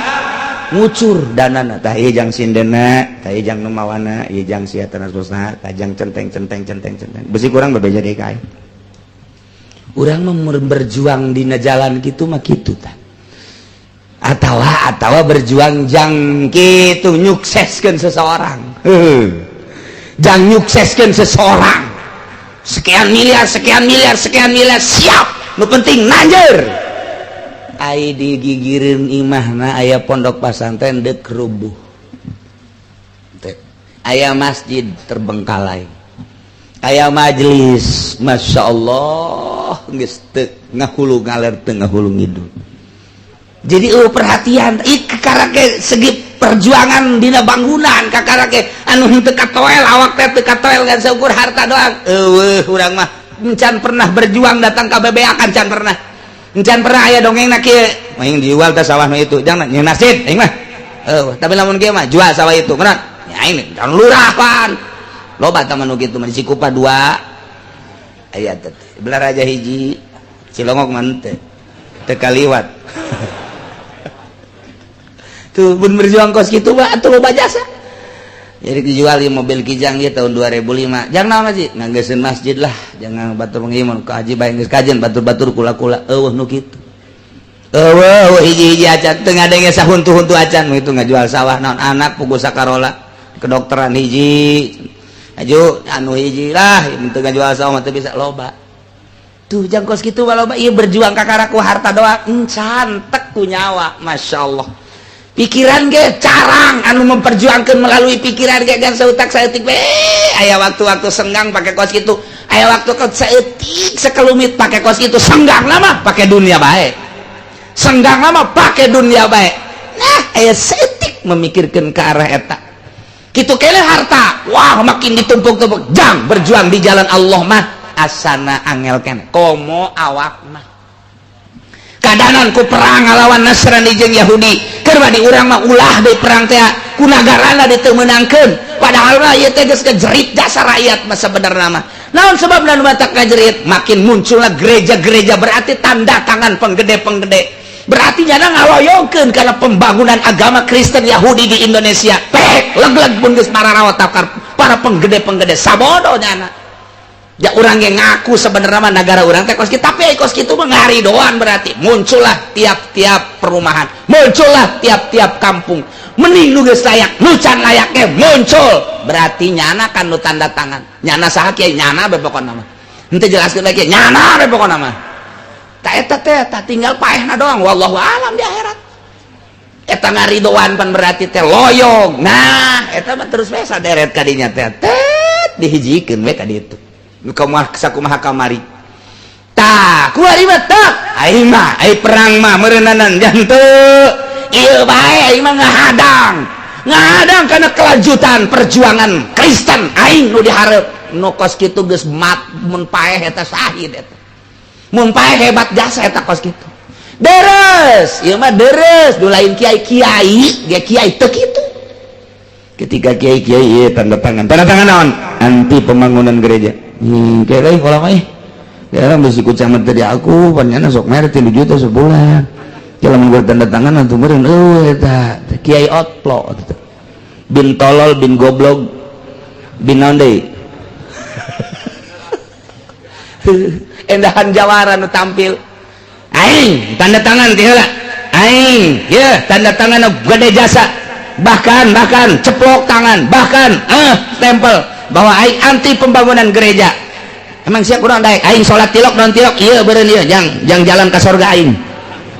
Ngucur danana tah ieu jang sindena, tah ieu jang nu mawana, ieu jang sia transportna, tah jang centeng centeng centeng centeng. Besi kurang bebeja deui ka aing. Urang mah berjuang dina jalan kitu mah kitu tah. Atawa berjuang jang kitu nyukseskeun seseorang. Jang nyukseskeun seseorang. Sekian miliar, sekian miliar, sekian miliar siap. Nu penting nanjer. Ai digigireun imahna aya pondok pasantren deuk rubuh. Aya masjid terbengkalai. Aya majelis, Masya Allah, geus teu ngahulu ngaler teu ngahulu ngidul. Jadi perhatian kakarake segi perjuangan dina bangunan kakarake anu henteu katoel awak teh teu katoel ngan saukur harta doang. Eueuh urang mah encan pernah berjuang datang ka bebeakan can pernah. Encan pernah aya dongengna kieu. Aing dijual teh sawah nu itu, jangan nyeun masjid aing mah. Eueuh, tapi lamun kieu mah jual sawah itu, bener. Ya aing can lurah pan. Loba tah nu kitu mah di Cikupa 2. Aya teh. Belaraja hiji, Cilongok mah teu. Teu kaliwat. Tuh pun berjuang kos gitu mah atuh loba jasa. Jadi dijual di mobil Kijang ieu tahun 2005. Jangan naon masjid, nganggeseun masjid lah, jangan batur pengimun ka haji bae geus kajen batur-batur kula-kula eueuh nu kitu. Eueuh hiji-hiji acan teu ngadenge sahuntu-huntu acan itu ngajual sawah naon anak pugu sakarola kedokteran hiji. Aju anu hiji lah teu ngajual sawah mah teu bisa loba. Tuh jang kos kitu mah loba ieu berjuang kakara ku harta doang encan tek ku nyawa masyaallah. Pikiran ge carang anu memperjuangkan melalui pikiran ge gan sautak saeutik we aya waktu-waktu senggang pakai kos kitu aya waktu saeutik sekelumit pakai kos kitu senggang lama pakai dunia bae senggang lama pakai dunia bae nah aya saeutik memikirkan ke arah eta kitu kene harta wah makin ditumpuk-tumpuk jang berjuang di jalan Allah mah asana angel kene komo awak mah kadanan ku perang ngalawan Nasrani jeung Yahudi keur di urang mah ulah deui perang teh ku nagarana diteu meunangkeun padahal mah ieu teh geus kejerit jasa rakyat mah sabenerna mah naon sebabna nu matak ngajerit makin munculna gereja-gereja berarti tanda tangan penggede-penggede berarti nyana ngaloyongkeun kana pembangunan agama Kristen Yahudi di Indonesia pek leg-leg pun geus mararawat para penggede-penggede sabodo nyana ya urang yang ngaku sebenarnya mah negara urang teh kos kitu tapi kos kitu mah ngaridoan berarti muncullah tiap-tiap perumahan muncullah tiap-tiap kampung mending nu geus layak nu can layaknya muncul berarti nyana kan nu tanda tangan nyana saha kiai nyana be pokona mah henteu jelaskeun lagi nyana be pokona mah ta eta teh tah tinggal paehna doang wallahu alam di akhirat eta ngaridoan pan berarti teh loyong nah eta mah terus we saderet ka dinya teh tet dihijikeun we ka ditu kumaha sakumaha kamari tah kuari mah tah aing mah ai perang mah meureunanan janteu ieu bae aing mah ngahadang ngahadang kana kelanjutan perjuangan Kristen aing nu dihareup nu kos kitu geus mat mun paeh eta syahid eta mun paeh hebat jasa eta kos kitu deres ieu mah deres nu lain kiai-kiai ge kiai teu kitu ketika kiai-kiai ieu tanda tangan naon anti pembangunan gereja kira kalau mah kira besi ku camat tadi aku panjana sok mere 3 juta sebulan kalau mun tanda tangan atuh meureun eueuh eta kiai otlo bin tolol bin goblok bin naon deui endahan jawara nu tampil aing tanda tangan ti heula aing ye tanda tangan nu gede jasa bahkan ceplok tangan bahkan stempel bahwa aing anti pembangunan gereja emang siap kurang daek aing salat tilok non tilok ieu beureun ieu jang jalan ka surga aing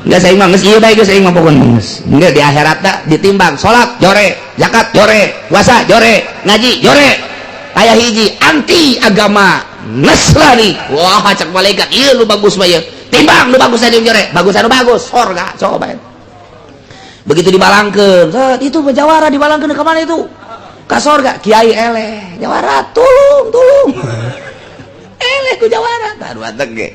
geus aing mah geus ieu bae geus aing mah pokona geus engge di akhirat tah ditimbang salat jore zakat jore puasa jore ngaji jore aya hiji anti agama Nasrani wah cak malaikat ieu lu bagus mah ieu timbang lu bagus aja jore bagus anu bagus surga coba begitu dibalangkeun itu jawara dibalangkeun ka mana itu ka sorga kiai eleh jawara tulung tulung eleh ku jawara taruh ge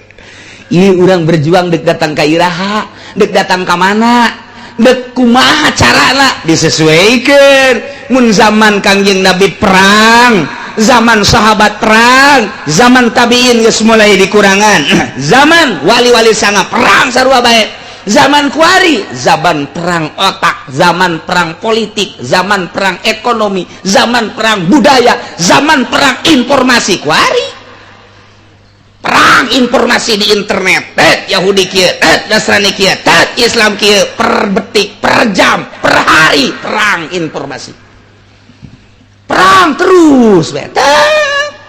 ieu urang berjuang dek datang ka iraha dek datang ka mana dek kumaha carana disesuaikan mun zaman Kangjeng Nabi perang zaman sahabat perang zaman tabiin geus mulai dikurangan zaman wali-wali sanga perang sarua bae zaman kuari zaman perang otak zaman perang politik zaman perang ekonomi zaman perang budaya zaman perang informasi kuari perang informasi di internet tet Yahudi kieu tet Nasrani kieu tet Islam kieu per detik per jam per hari perang informasi perang terus tet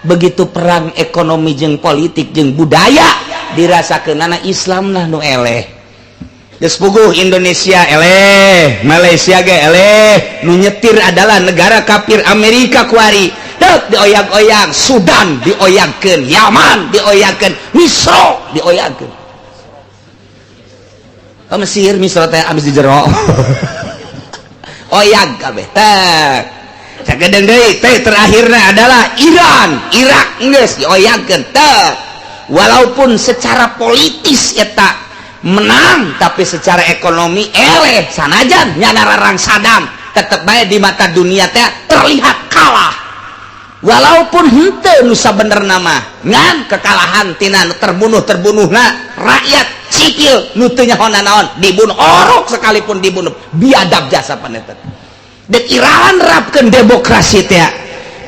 begitu perang ekonomi jeung politik jeung budaya dirasakeunana Islam lah nu eleh. Geus puguh Indonesia eleh, Malaysia ge eleh, nu nyetir adalah negara kafir Amerika kuari. Dek dioyag-oyag, Sudan dioyagkeun, Yaman dioyagkeun, Misro dioyagkeun. Oh, Mesir, Misro teh abis di jero. Oyag kabeh tek. Sakedeung deui teh terakhirna adalah Iran, Irak geus dioyagkeun tek. Walaupun secara politis eta menang, tapi secara ekonomi eleh, sanajan nyana rarang Saddam tetep bae di mata dunia teh terlihat kalah. Walaupun henteu nu sabenerna mah ngan kekalahan tina nu terbunuh-terbunuhna rakyat sipil nu teu nyaho nanaon dibunuh, orok sekalipun dibunuh, biadab jasa panetan. Dek Iran nerapkeun demokrasi teh,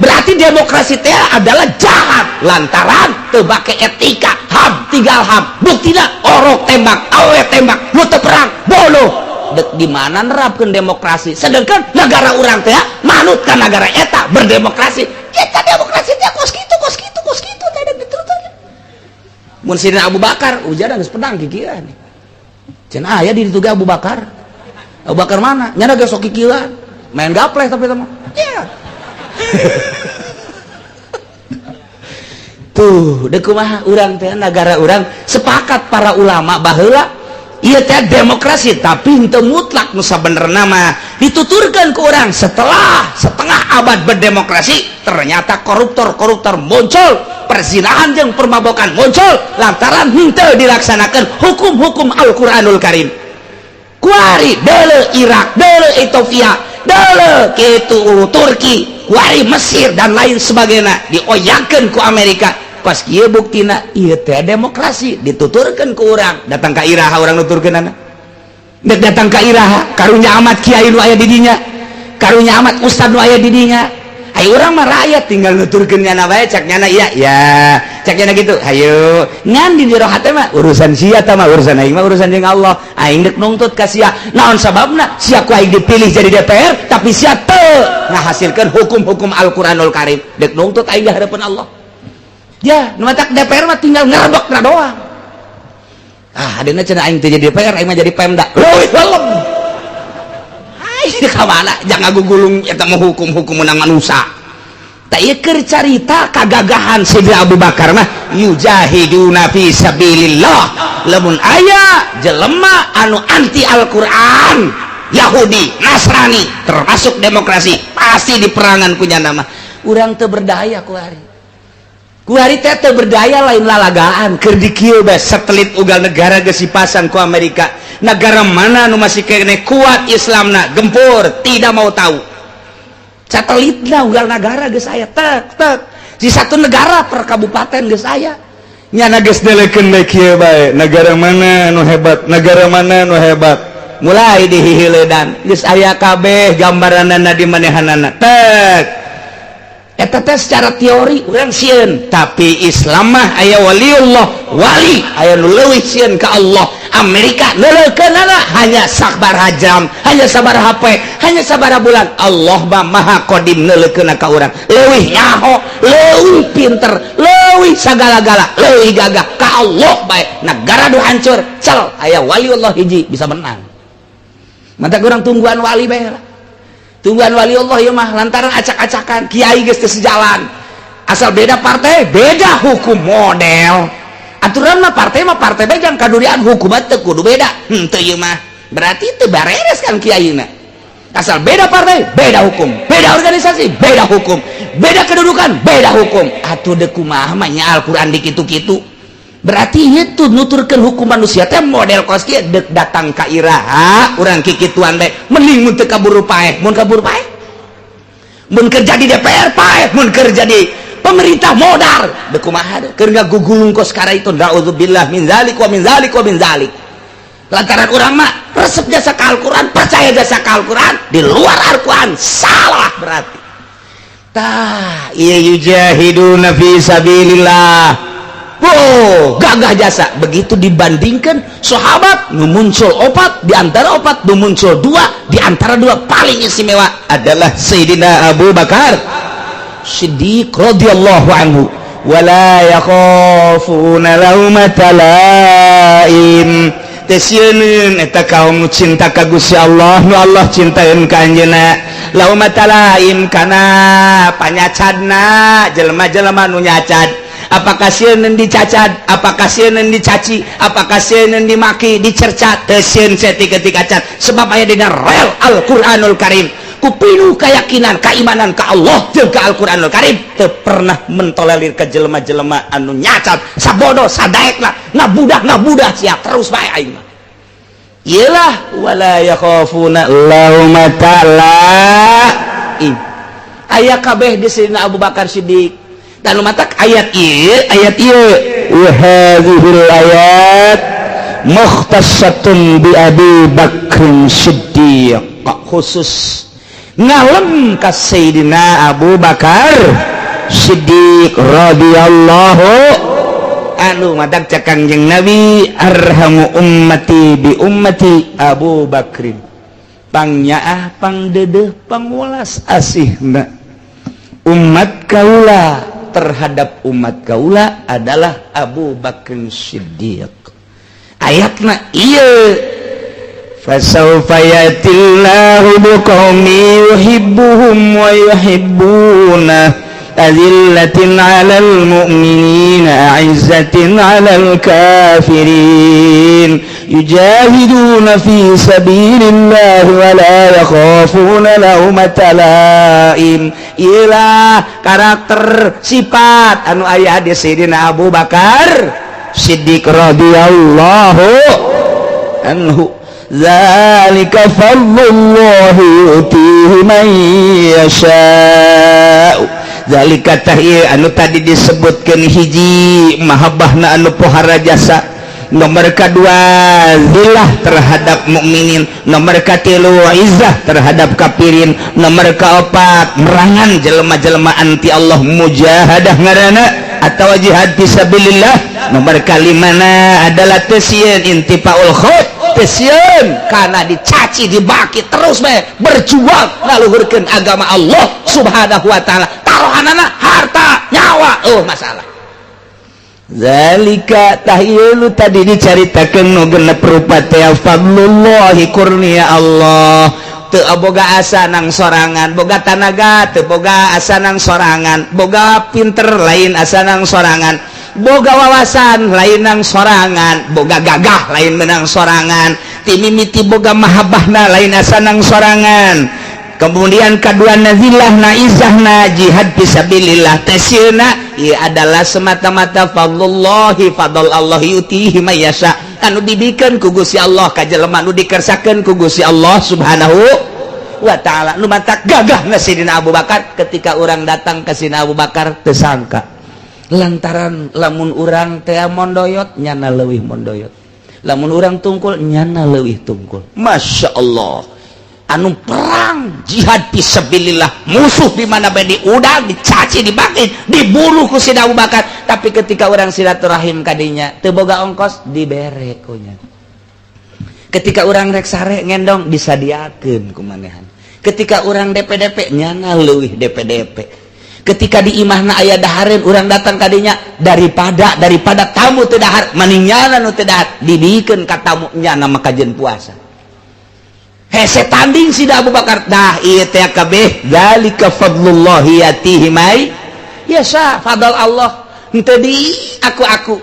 berarti demokrasi teh adalah jahat lantaran teu bake etika, HAM tinggal HAM, buktina orok tembak, awe tembak, nu teu perang bunuh. Dek di mana nerapkeun demokrasi sedangkan negara urang teh manut ka negara eta berdemokrasi. Eta demokrasi teh kos kitu kos kitu kos kitu teh ada dituturkeun. Mun Sidina Abu Bakar ujaran geus pedang kikieuan. Cenah aya di ditu ge Abu Bakar. Abu Bakar mana? Nyana ge sok kikieuan. Main gapleh tapi teh mah. Ya. Tuh, dek kumaha urang teh negara urang sepakat para ulama baheula ieu teh demokrasi tapi henteu mutlak nu sabenerna mah dituturkeun ku urang setelah setengah abad berdemokrasi ternyata koruptor-koruptor muncul, perzinahan jeung permabokan muncul lantaran henteu dilaksanakeun hukum-hukum Al-Qur'anul Karim. Kuari deuleu Irak, deuleu Ethiopia, deuleu kitu Turki, kuari Mesir dan lain sebagainya dioyagkeun ku Amerika. Pas kieu buktina ieu teh demokrasi dituturkeun ku urang, datang ka iraha urang nuturkeunana. Dek datang ka iraha karunya amat kiai nu aya di dinya, karunya amat ustad nu aya di dinya. Ayo urang mah rakyat tinggal nuturkeun nyana bae, cak nyana iya ya, cak nyana gitu. Hayu ngan di jero hate mah urusan sia tah mah urusan aing mah urusan jeung Allah. Aing dek nungtut ka sia. Naon sababna sia ku aing dipilih jadi DPR tapi sia teu ngahasilkeun hukum-hukum Al-Qur'anul Karim. Dek nungtut aing di hadapan Allah. Ya, nu matak DPR mah tinggal ngerebek na doang. Ah, adeuna cenah aing teu jadi DPR, aing mah jadi Pemda. Leuwih lelem. Ai ka mana jangan gugulung eta mah hukum-hukum menang manusia. Tah ieu keur carita kagagahan Sidina Abu Bakar mah yujahiduna fi sabilillah. Lamun aya jelema anu anti Al-Qur'an, Yahudi, Nasrani, termasuk demokrasi, pasti diperangan ku nyana mah. Urang teu berdaya ku hari. Kuari teh teu berdaya lain lalagaan keur di kieu bae satelit ugal negara geus dipasang ku Amerika. Negara mana nu masih kene kuat Islamna gempur tidak mau tahu. Satelitna ugal negara geus aya tek tek. Di satu negara per kabupaten geus aya. Nyana geus delekeun bae kieu bae negara mana nu hebat, negara mana nu hebat. Mulai dihihiledan geus aya kabeh gambaranana di manehanana tek. Eta teh secara teori urang sieun, tapi Islam mah aya waliullah, wali aya nu leuwih sieun ka Allah. Amerika neuleukeunana hanya sabaraha jam, hanya sabaraha poe, hanya sabaraha bulan. Allah mah maha qadim neuleukeunna ka urang. Leuwih nyaho, leuwih pinter, leuwih sagala-gala, leuwih gagah ka Allah bae. Negara nu hancur, cel aya waliullah hiji bisa menang. Mantak urang tungguan wali bae lah. Tungguan wali Allah ya mah lantaran acak-acakan kiai geus teu sejalan. Asal beda partai, beda hukum model. Aturan mah partai bae jang kadurian hukum mah teu kudu beda. Henteu ieu mah. Berarti teu bareres kan kiaina. Asal beda partai, beda hukum, beda organisasi, beda hukum, beda kedudukan, beda hukum. Atuh deuk kumaha mah nya Al-Qur'an dikitu-kitu. Berarti itu nuturkeun hukum manusia teh model kos kieu deuk datang ka iraha urang kikituan bae mending mun teu kaburu paeh, mun kaburu paeh mun keur jadi DPR paeh, mun keur jadi pemerintah modar deuk kumaha keur ngagugulung kos kara itu. Naudzubillah min zalik wa min zalik wa min zalik. Lantaran urang mah resep jasa ka Al-Qur'an, percaya jasa ka Al-Qur'an, di luar Al-Qur'an salah berarti. Tah ieu yujahiduna fi sabilillah. Oh, gagah jasa. Begitu dibandingkan sahabat nu muncul opat, di antara opat nu muncul dua, di antara dua paling istimewa adalah Sayyidina Abu Bakar Siddiq radhiyallahu anhu. Wala yakhafuna laumata laim. Teu sieun eta kaum nu cinta ka Gusti Allah, nu Allah cintaeun ka anjeunna. Laumata laim kana panyacadna, jelema-jelema nu nyacad. Apakah sieun dicacad, apakah sieun dicaci, apakah sieun dimaki, dicerca, teu sieun saeutik-eutik acan, sebab aya dina rel Al-Qur'anul Karim. Ku pinuh keyakinan, keimanan ka Allah jeung ka Al-Qur'anul Karim, teu pernah mentolerir ka jelema-jelema anu nyacat, sabodo sadaekna, ngabudah-ngabudah sia terus bae aing mah. Iyalah wala yakhafuna laumata laim. Aya kabeh di Sayyidina Abu Bakar Siddiq. Dan matak ayat ieu wa hadhil ayat mukhtassatun bi Abi Bakrin Siddiq, khusus ngalem ka Sayyidina Abu Bakar Siddiq radhiyallahu anu. Matak cek Kangjeng Nabi, arhamu ummati bi ummati Abu Bakrin, pangnyaah, pangdeudeuh, pangwelas asihna umat kaula terhadap umat kaula adalah Abu Bakr Siddiq. Ayatna ieu, fasawfa yatillahu biqaumin yuhibbuhum wa yuhibbuna azillatin 'alal mu'minina 'izzatin 'alal kafirin yujahiduna fi sabilillahi wa la yakhafuna laumata laim. Iyalah karakter sifat anu aya di Sayyidina Abu Bakar Siddiq radhiyallahu anhu. Zalika fadlullahi yu'tihi man yasha'u. Zalika tah ieu anu tadi disebutkeun, hiji mahabbahna anu pohara jasa, nomor kedua zillah terhadap mukminin, nomor katilu izzah terhadap kafirin, nomor keopat merangan jelema-jelema anti Allah, mujahadah ngaranna atau jihad fisabilillah, nomor kalimana adalah teu sieun intifaul khauf, teu sieun kana dicaci dibaki, terus bae berjuang ngaluhurkeun agama Allah Subhanahu wa taala, taruhanana harta nyawa oh masalah. Zalika tah ieu nu tadi dicaritakeun nu genep rupa teh fadlullahi, kurnia Allah. Teu boga asa nang sorangan, boga tanaga teu boga asa nang sorangan, boga pinter lain asa nang sorangan, boga wawasan lain nang sorangan, boga gagah lain menang sorangan, timimiti boga mahabbahna lain asa nang sorangan. Kemudian kedua nazilahna, izahna, jihad fisabilillah, tasieuna ieu adalah semata-mata fadlullahi, fadl Allah yutihi may yasha, anu dibikeun ku Gusti Allah ka jelema nu dikersakeun ku Gusti Allah Subhanahu wa taala. Nu matak gagahna Sayyidina Abu Bakar, ketika orang datang ke Sayyidina Abu Bakar teu sangka, lantaran lamun urang teh mondoyot nyana leuwih mondoyot, lamun urang tungkul nyana leuwih tungkul. Masya Allah, anu perang jihad fisabilillah, musuh di mana bae diudang, dicaci, dibaki, dibunuh ku Sayyidina Abu Bakar. Tapi ketika orang silaturahim kadinya teu boga ongkos dibere ku nya. Ketika orang rek sare ngendong disadiakeun ku manehan. Ketika orang DPDP nyana leuwih DPDP. Ketika di imahna aya dahareun, urang datang kadinya daripada tamu teu dahar mending nyana nu teu dahar, dibikeun ka tamu nyana maka jeung puasa. Hese tanding Sida Abu Bakar dah ieu teh kabeh Zalika fadlullahi yatihi may yasha, fadl Allah henteu di aku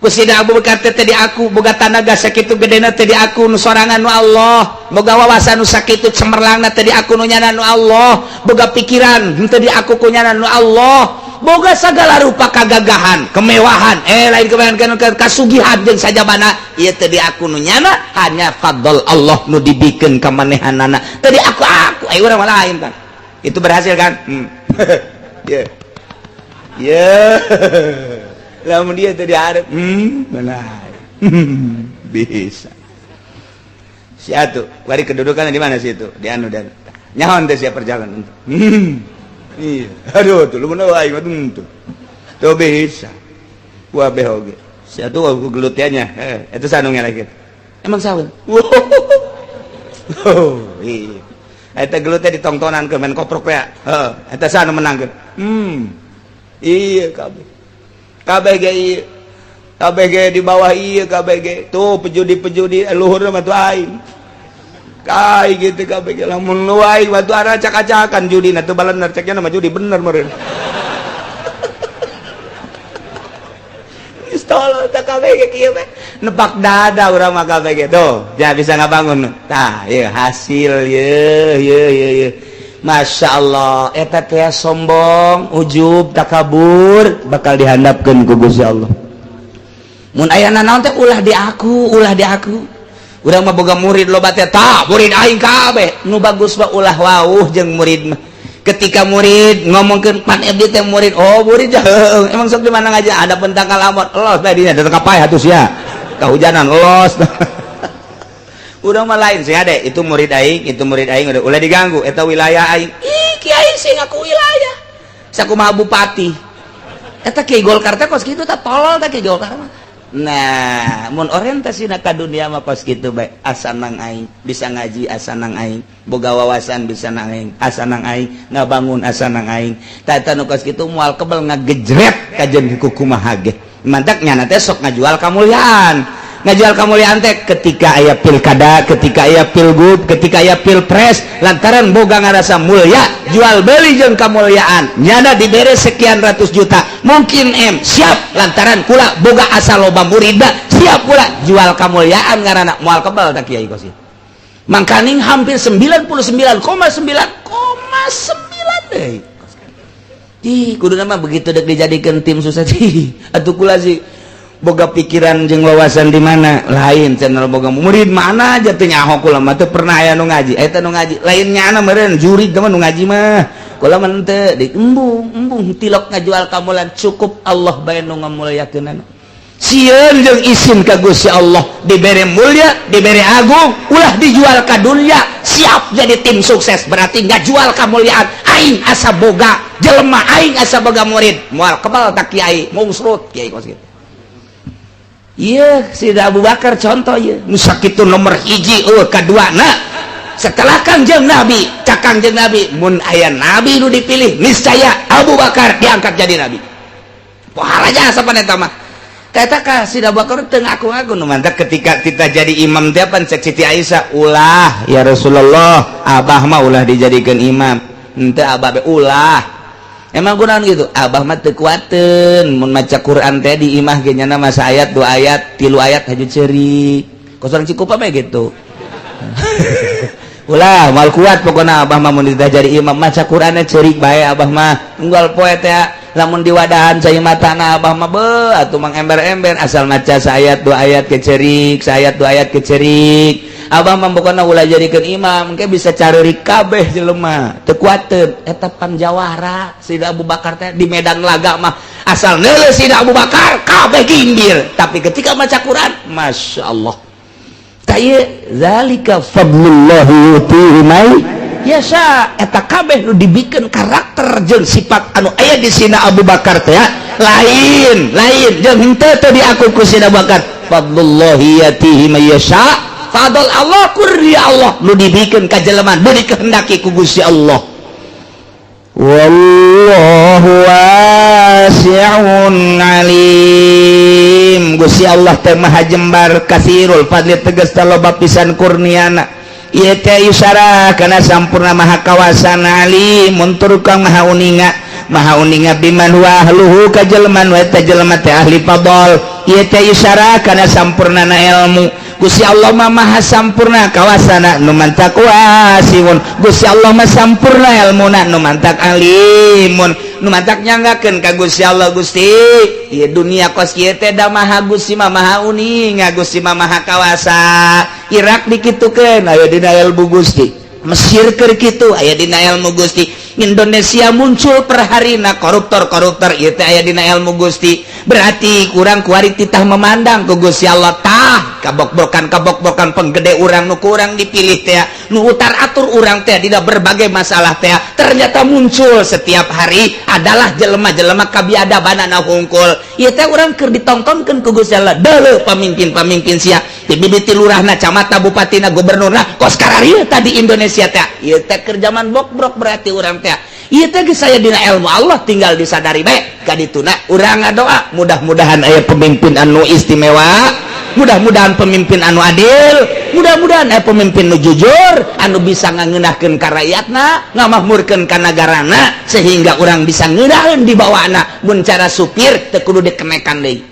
ku Sida Abu Bakar teh di aku boga tanaga sakitu gedena teh di aku nu sorangan nu Allah, boga wawasan nu sakitu cemerlangna teh di aku nu nyana nu Allah, boga pikiran henteu di aku ku nyana nu Allah, boga segala rupa kagagahan, kemewahan, lain kemewahan kasugihan jeung sajabana ieu teh di aku nu nyana, hanya fadl Allah nu dibikeun ka manehanana, teu di aku urang mah lain kan. Itu berhasil kan? Yeah. Yeah. Lamun dia teu dihareup, benar. Bisa. Si atuh, bari kedudukan di mana sih itu? Di anu dan. Nyaon teh sia perjalanan. Iya. Aduh, tuh lu mana aing mah tuh. Tuh bisa. Wah beh oge. Si atuh aku gelutnya. Eta sanu ngelek. Emang saun? Oh, iya. Eta gelutnya ditongtonan ke main koprok ya. Heeh, eta sanu menangkeun. Iya kabeh. Kabeh ge ieu. KBG di bawah ieu KBG tuh pejudi-pejudi luhur mah tuh aing kai gitu KBG lamun nu aing mah tuh acak-acakan judi na tuh balener ceknya mah judi bener meureun. Geus tolol tah KBG kieu mah nepak dada urang mah KBG tuh ja bisa ngabangun tah ieu hasil ieu ieu ieu ieu. Masya Allah eta teh sombong ujub takabur bakal dihandapkeun ku Gusti Allah. Mun aya nanaon teh ulah di aku, ulah di aku. Urang mah boga murid loba teh tah murid aing kabeh. Nu bagus mah ulah wauh jeung murid mah. Ketika murid ngomongkeun pan abdi teh murid, oh murid heueuh emang sok di mana ngaji ada pentangkal amot los bae dinya datang ka paeh atuh sia. Kahujanan los. Urang mah lain sih ade, itu murid aing, itu murid aing udah ulah diganggu eta wilayah aing. Ih kiai sing ngaku wilayah. Sakumaha bupati. Eta kiai Golkar teh kos kitu tah tolol teh kiai Golkar mah. Nah, mun orientasina ka dunia mah kos kitu bae, asa nang aing bisa ngaji asa nang aing, boga wawasan bisa nang aing, asa nang aing ngabangun asa nang aing. Tah eta nu kos kitu moal kebel ngagejret kajeun kumaha ge. Mantak nyana teh sok ngajual kamulyaan. Ngajual kamulyaan teh ketika aya pilkada, ketika aya pilgub, ketika aya pilpres, lantaran boga ngarasa mulia, jual beli jeung kamulyaan. Nyana dibere sekian ratus juta, mungkin M siap lantaran kula boga asa loba murida, siap kula jual kamulyaan ngaranna moal kebal tah kiai kos. Mangkaning hampir 99,9,9 deui. Ih, kuduna mah begitu dek dijadikeun tim sukses. Atuh kula sih boga pikiran jeung wawasan di mana lain channel boga murid mana aja teu nyaho kula mah teu pernah aya nu ngaji eta nu ngaji lain nyana meureun jurig mah nu ngaji mah kula mah teu di embung tilok ngajual kamulan cukup Allah bae nu ngamulyakeunana sieun jeung isin ka Gusti Allah dibere mulia dibere agung ulah dijual ka dunia siap jadi tim sukses berarti ngajual kamuliaan aing asa boga jelema aing asa boga murid moal kebal tak kiai mungsrut kiai kos kitu. Iya, Sida Abu Bakar contoh ya. Nu sakitu nomor hiji eueuh kaduana. Setelah Kangjeng Nabi, cak Kangjeng Nabi, mun aya nabi nu dipilih, niscaya Abu Bakar diangkat jadi nabi. Pohara jasa pan eta mah. Eta ka Sida Abu Bakar teu ngaku-ngaku nu mantak ketika kita jadi imam teh pan cek Siti Aisyah, ulah ya Rasulullah, abah mah ulah dijadikeun imam. Henteu abah be ulah. Emang kunaon gitu? Abah mah teu kuateun mun maca Quran teh di imah ge nyana masa ayat, dua ayat, tilu ayat haju ceurik. Kos urang Cikupa mah gitu. Ulah moal kuat pokona abah mah mun jadi imam maca Quranna ceurik bae abah mah. Unggal poe teh lamun diwadahan cai matana abah mah beuh atuh mang ember-ember asal maca saayat dua ayat ke ceurik, saayat dua ayat ke ceurik. Abah mah pokona ulah jadikeun imam engke bisa careurik kabeh jelema teu kuateun eta panjawara Sida Abu Bakar teh di medan laga mah asal neuleuh Sida Abu Bakar kabeh ginggir tapi ketika maca Quran Masya Allah tah ieu zalika fadlullahi yutihi may yasha eta kabeh nu dibikeun karakter jeung sifat anu aya di Sina Abu Bakar teh lain lain jeung henteu teu diaku ku Sina Abu Bakar fadlullahi yatihi may yasha fadl Allah kurnia Allah nu dibikeun ka jelema nu dikehendaki ku Gusti Allah. Wallahu wasi'un alim. Gusti Allah teh maha jembar kasirul fadli tegas loba pisan kurniana. Ieu teh isara kana sampurna maha kawasana alim tur kang maha uninga. Maha uninga biman huwa ahluhu ka jelema nu eta jelema teh ahli fadl. Ieu teh isara kana sampurnana ilmu. Gusti Allah mah maha sampurna kawasana nu mantak wasiun. Gusti Allah mah sampurna ilmuna nu mantak alimun. Nu mantak nyanggakeun ka Gusti Allah Gusti. Ieu dunia kos kieu teh da maha Gusti mah maha uninga Gusti mah maha kawasa. Irak dikitukeun aya dina ilmu Gusti. Mesir keur kitu aya dina ilmu Gusti. Indonesia muncul perharina koruptor-koruptor ieu teh aya dina ilmu Gusti. Berarti kurang kuari titah memandang ku Gusti Allah tah kabok-bokan penggede urang nu kurang dipilih teh nu utar atur urang teh dina berbagai masalah teh ternyata muncul setiap hari adalah jelema-jelema kabiadabanana hungkul ieu teh urang keur ditontonkeun ku Gusti Allah deuleu pamimpin-pamimpin sia ti bibiti lurahna camatna bupatina gubernurna kos kararieu tadi Indonesia teh ieu teh keur zaman bokbrok berarti urang teh Ieu teh geus aya dina ilmu Allah, tinggal disadari bae. Kadituna urang ngadoa mudah-mudahan aya pemimpin anu istimewa, mudah-mudahan pemimpin anu adil, mudah-mudahan aya pemimpin nu jujur, anu bisa ngangeunahkeun ka rakyatna, ngamakmurkeun ka nagarana, sehingga urang bisa ngeunaheun di bawana. Mun cara supir teu kudu dikenekan deui.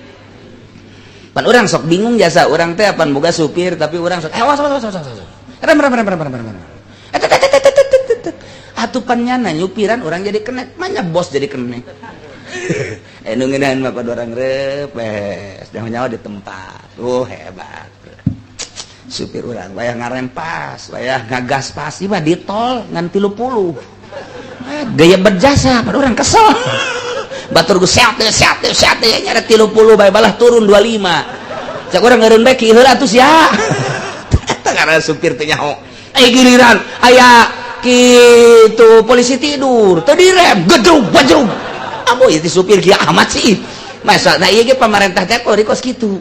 Pan urang sok bingung jasa urang teh, apan boga supir, tapi urang sok awas awas awas awas, rem rem rem rem rem rem, atuh pan nyana nyupiran urang jadi kenek, manya bos jadi kenek. Nu ngeunaheun mah pada orang repes, nyawa di tempat. Oh, hebat supir urang, wayah ngarem pas, wayah ngagas pas. Ieu mah di tol ngan 30, gaya berjasa. Pada orang kesel, batur geus sehat sehat sehat nya 30 bae, balah turun 25. Cak urang, ngeureun bae ki heula atuh sia. Eta karena supir teh nyaho. Eh, giliran aya kitu polisi tidur teu direm, gedrug bajrug. Abu itu supir kieu amat sih. Masa nah ieu ge pamarentah teh kok kos kitu.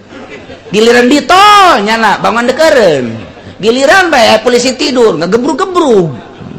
Giliran di tol nyana bangun dekeureun, giliran bae polisi tidur ngegebrug-gebrug.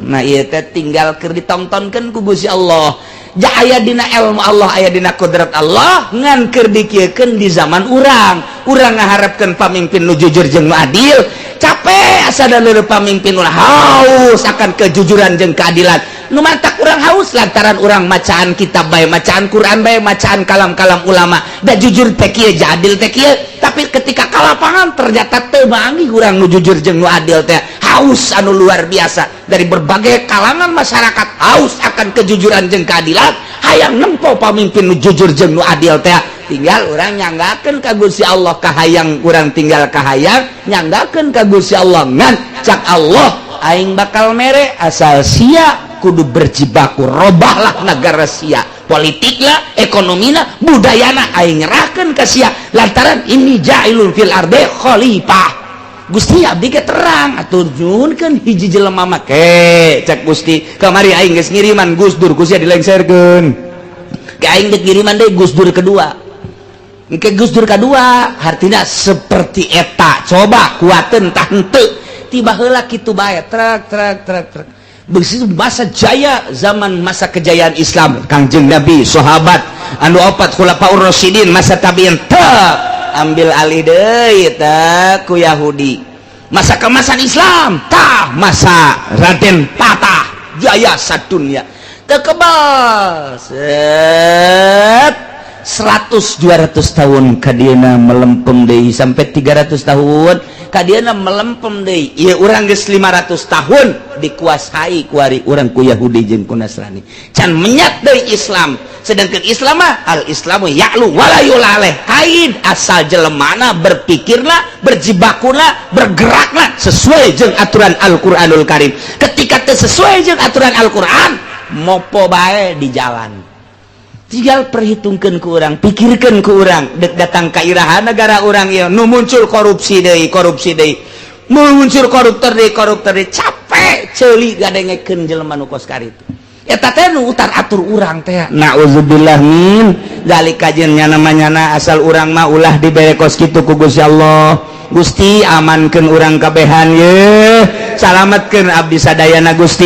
Nah, ieu teh tinggal keur ditontonkeun ku Gusti Allah. Ja aya dina ilmu Allah, aya dina kodrat Allah, ngan keur dikieukeun di zaman urang. Urang ngaharepkeun pamimpin nu jujur jeung nu adil, capek asa da pamimpin ulah haus akan kejujuran jeung keadilan. Nu matak urang haus lantaran urang macaan kitab bae, macaan Quran bae, macaan kalam-kalam ulama, da jujur teh kieu, adil teh kieu. Tapi ketika ka lapangan ternyata teu manggih urang nu jujur jeung nu adil teh. Haus anu luar biasa dari berbagai kalangan masyarakat, haus akan kejujuran jeung keadilan, hayang nempo pamimpin nu jujur jeung nu adil teh. Tinggal urang nyanggakeun ka Gusti Allah kahayang urang, tinggal kahayang nyanggakeun ka Gusti Allah. Ngan cak Allah, aing bakal mere asal sia kudu berjibaku, robahlah negara sia, politiklah, ekonomina, budayana, aing nyerahkeun ka sia lantaran inni ja'ilun fil ardi khalifah. Gusti, abdi ge terang atuh, nyuhunkeun hiji jelema make. Cak Gusti, kamari aing geus ngiriman Gus Dur, ku sia dilengserkeun. Ke aing geus ngiriman deui Gus Dur kedua. Ke Gus Dur kedua artinya seperti eta, coba kuateun tah henteu. Tiba heula kitu bae, truk truk truk truk. Begitu masa jaya, zaman masa kejayaan Islam, Kangjeng Nabi, sahabat anu opat khulafaur rasyidin, masa tabiin teu ambil alih deui teh ku Yahudi. Masa kemasan Islam tah masa Raden Patah jaya sadunya, teu kebal set 100 200 tahun kadiena melempem deui, sampai 300 tahun kadiana melempem deui. Ieu urang geus 500 tahun dikuasai kuari urang ku Yahudi jeung ku Nasrani, can menyat deui Islam. Sedangkan Islam mah al Islamu ya'lu wala yu'la alaih, kaid asal jelemana berpikirlah, berjibakuna, bergeraklah sesuai jeung aturan Al-Qur'anul Karim. Ketika teu sesuai jeung aturan Al-Qur'an, mopo bae di jalan. Tinggal perhitungkan ke urang, pikirkan ke urang, dek datang ke iraha negara urang ya nu muncul korupsi deui, korupsi deui, muncul koruptor deui, koruptor deui. Capek ceuli gadengekeun jelema nu kos kitu. Eta teh nu utar atur urang teh, naudzubillah min dzalika. Jeung nyana manyana asal urang mah ulah dibere kos kitu ku Gusti Allah. Gusti, amankeun urang kabehan ye, salametkeun abdi sadayana Gusti,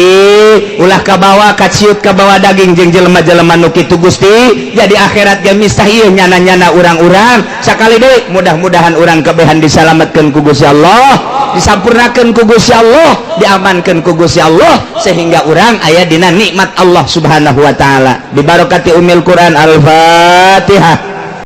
ulah kabawa kaciut, kabawa daging jeung jelema-jelema nu kitu Gusti. Jadi akhirat ge mistahil nyana-nyana urang-urang. Sakali deui, mudah-mudahan urang kabehan disalametkeun ku Gusti Allah, disampurnakeun ku Gusti Allah, diamankeun ku Gusti Allah, sehingga urang aya dina nikmat Allah Subhanahu wa taala. Bibarokati umil Quran, al-Fatihah.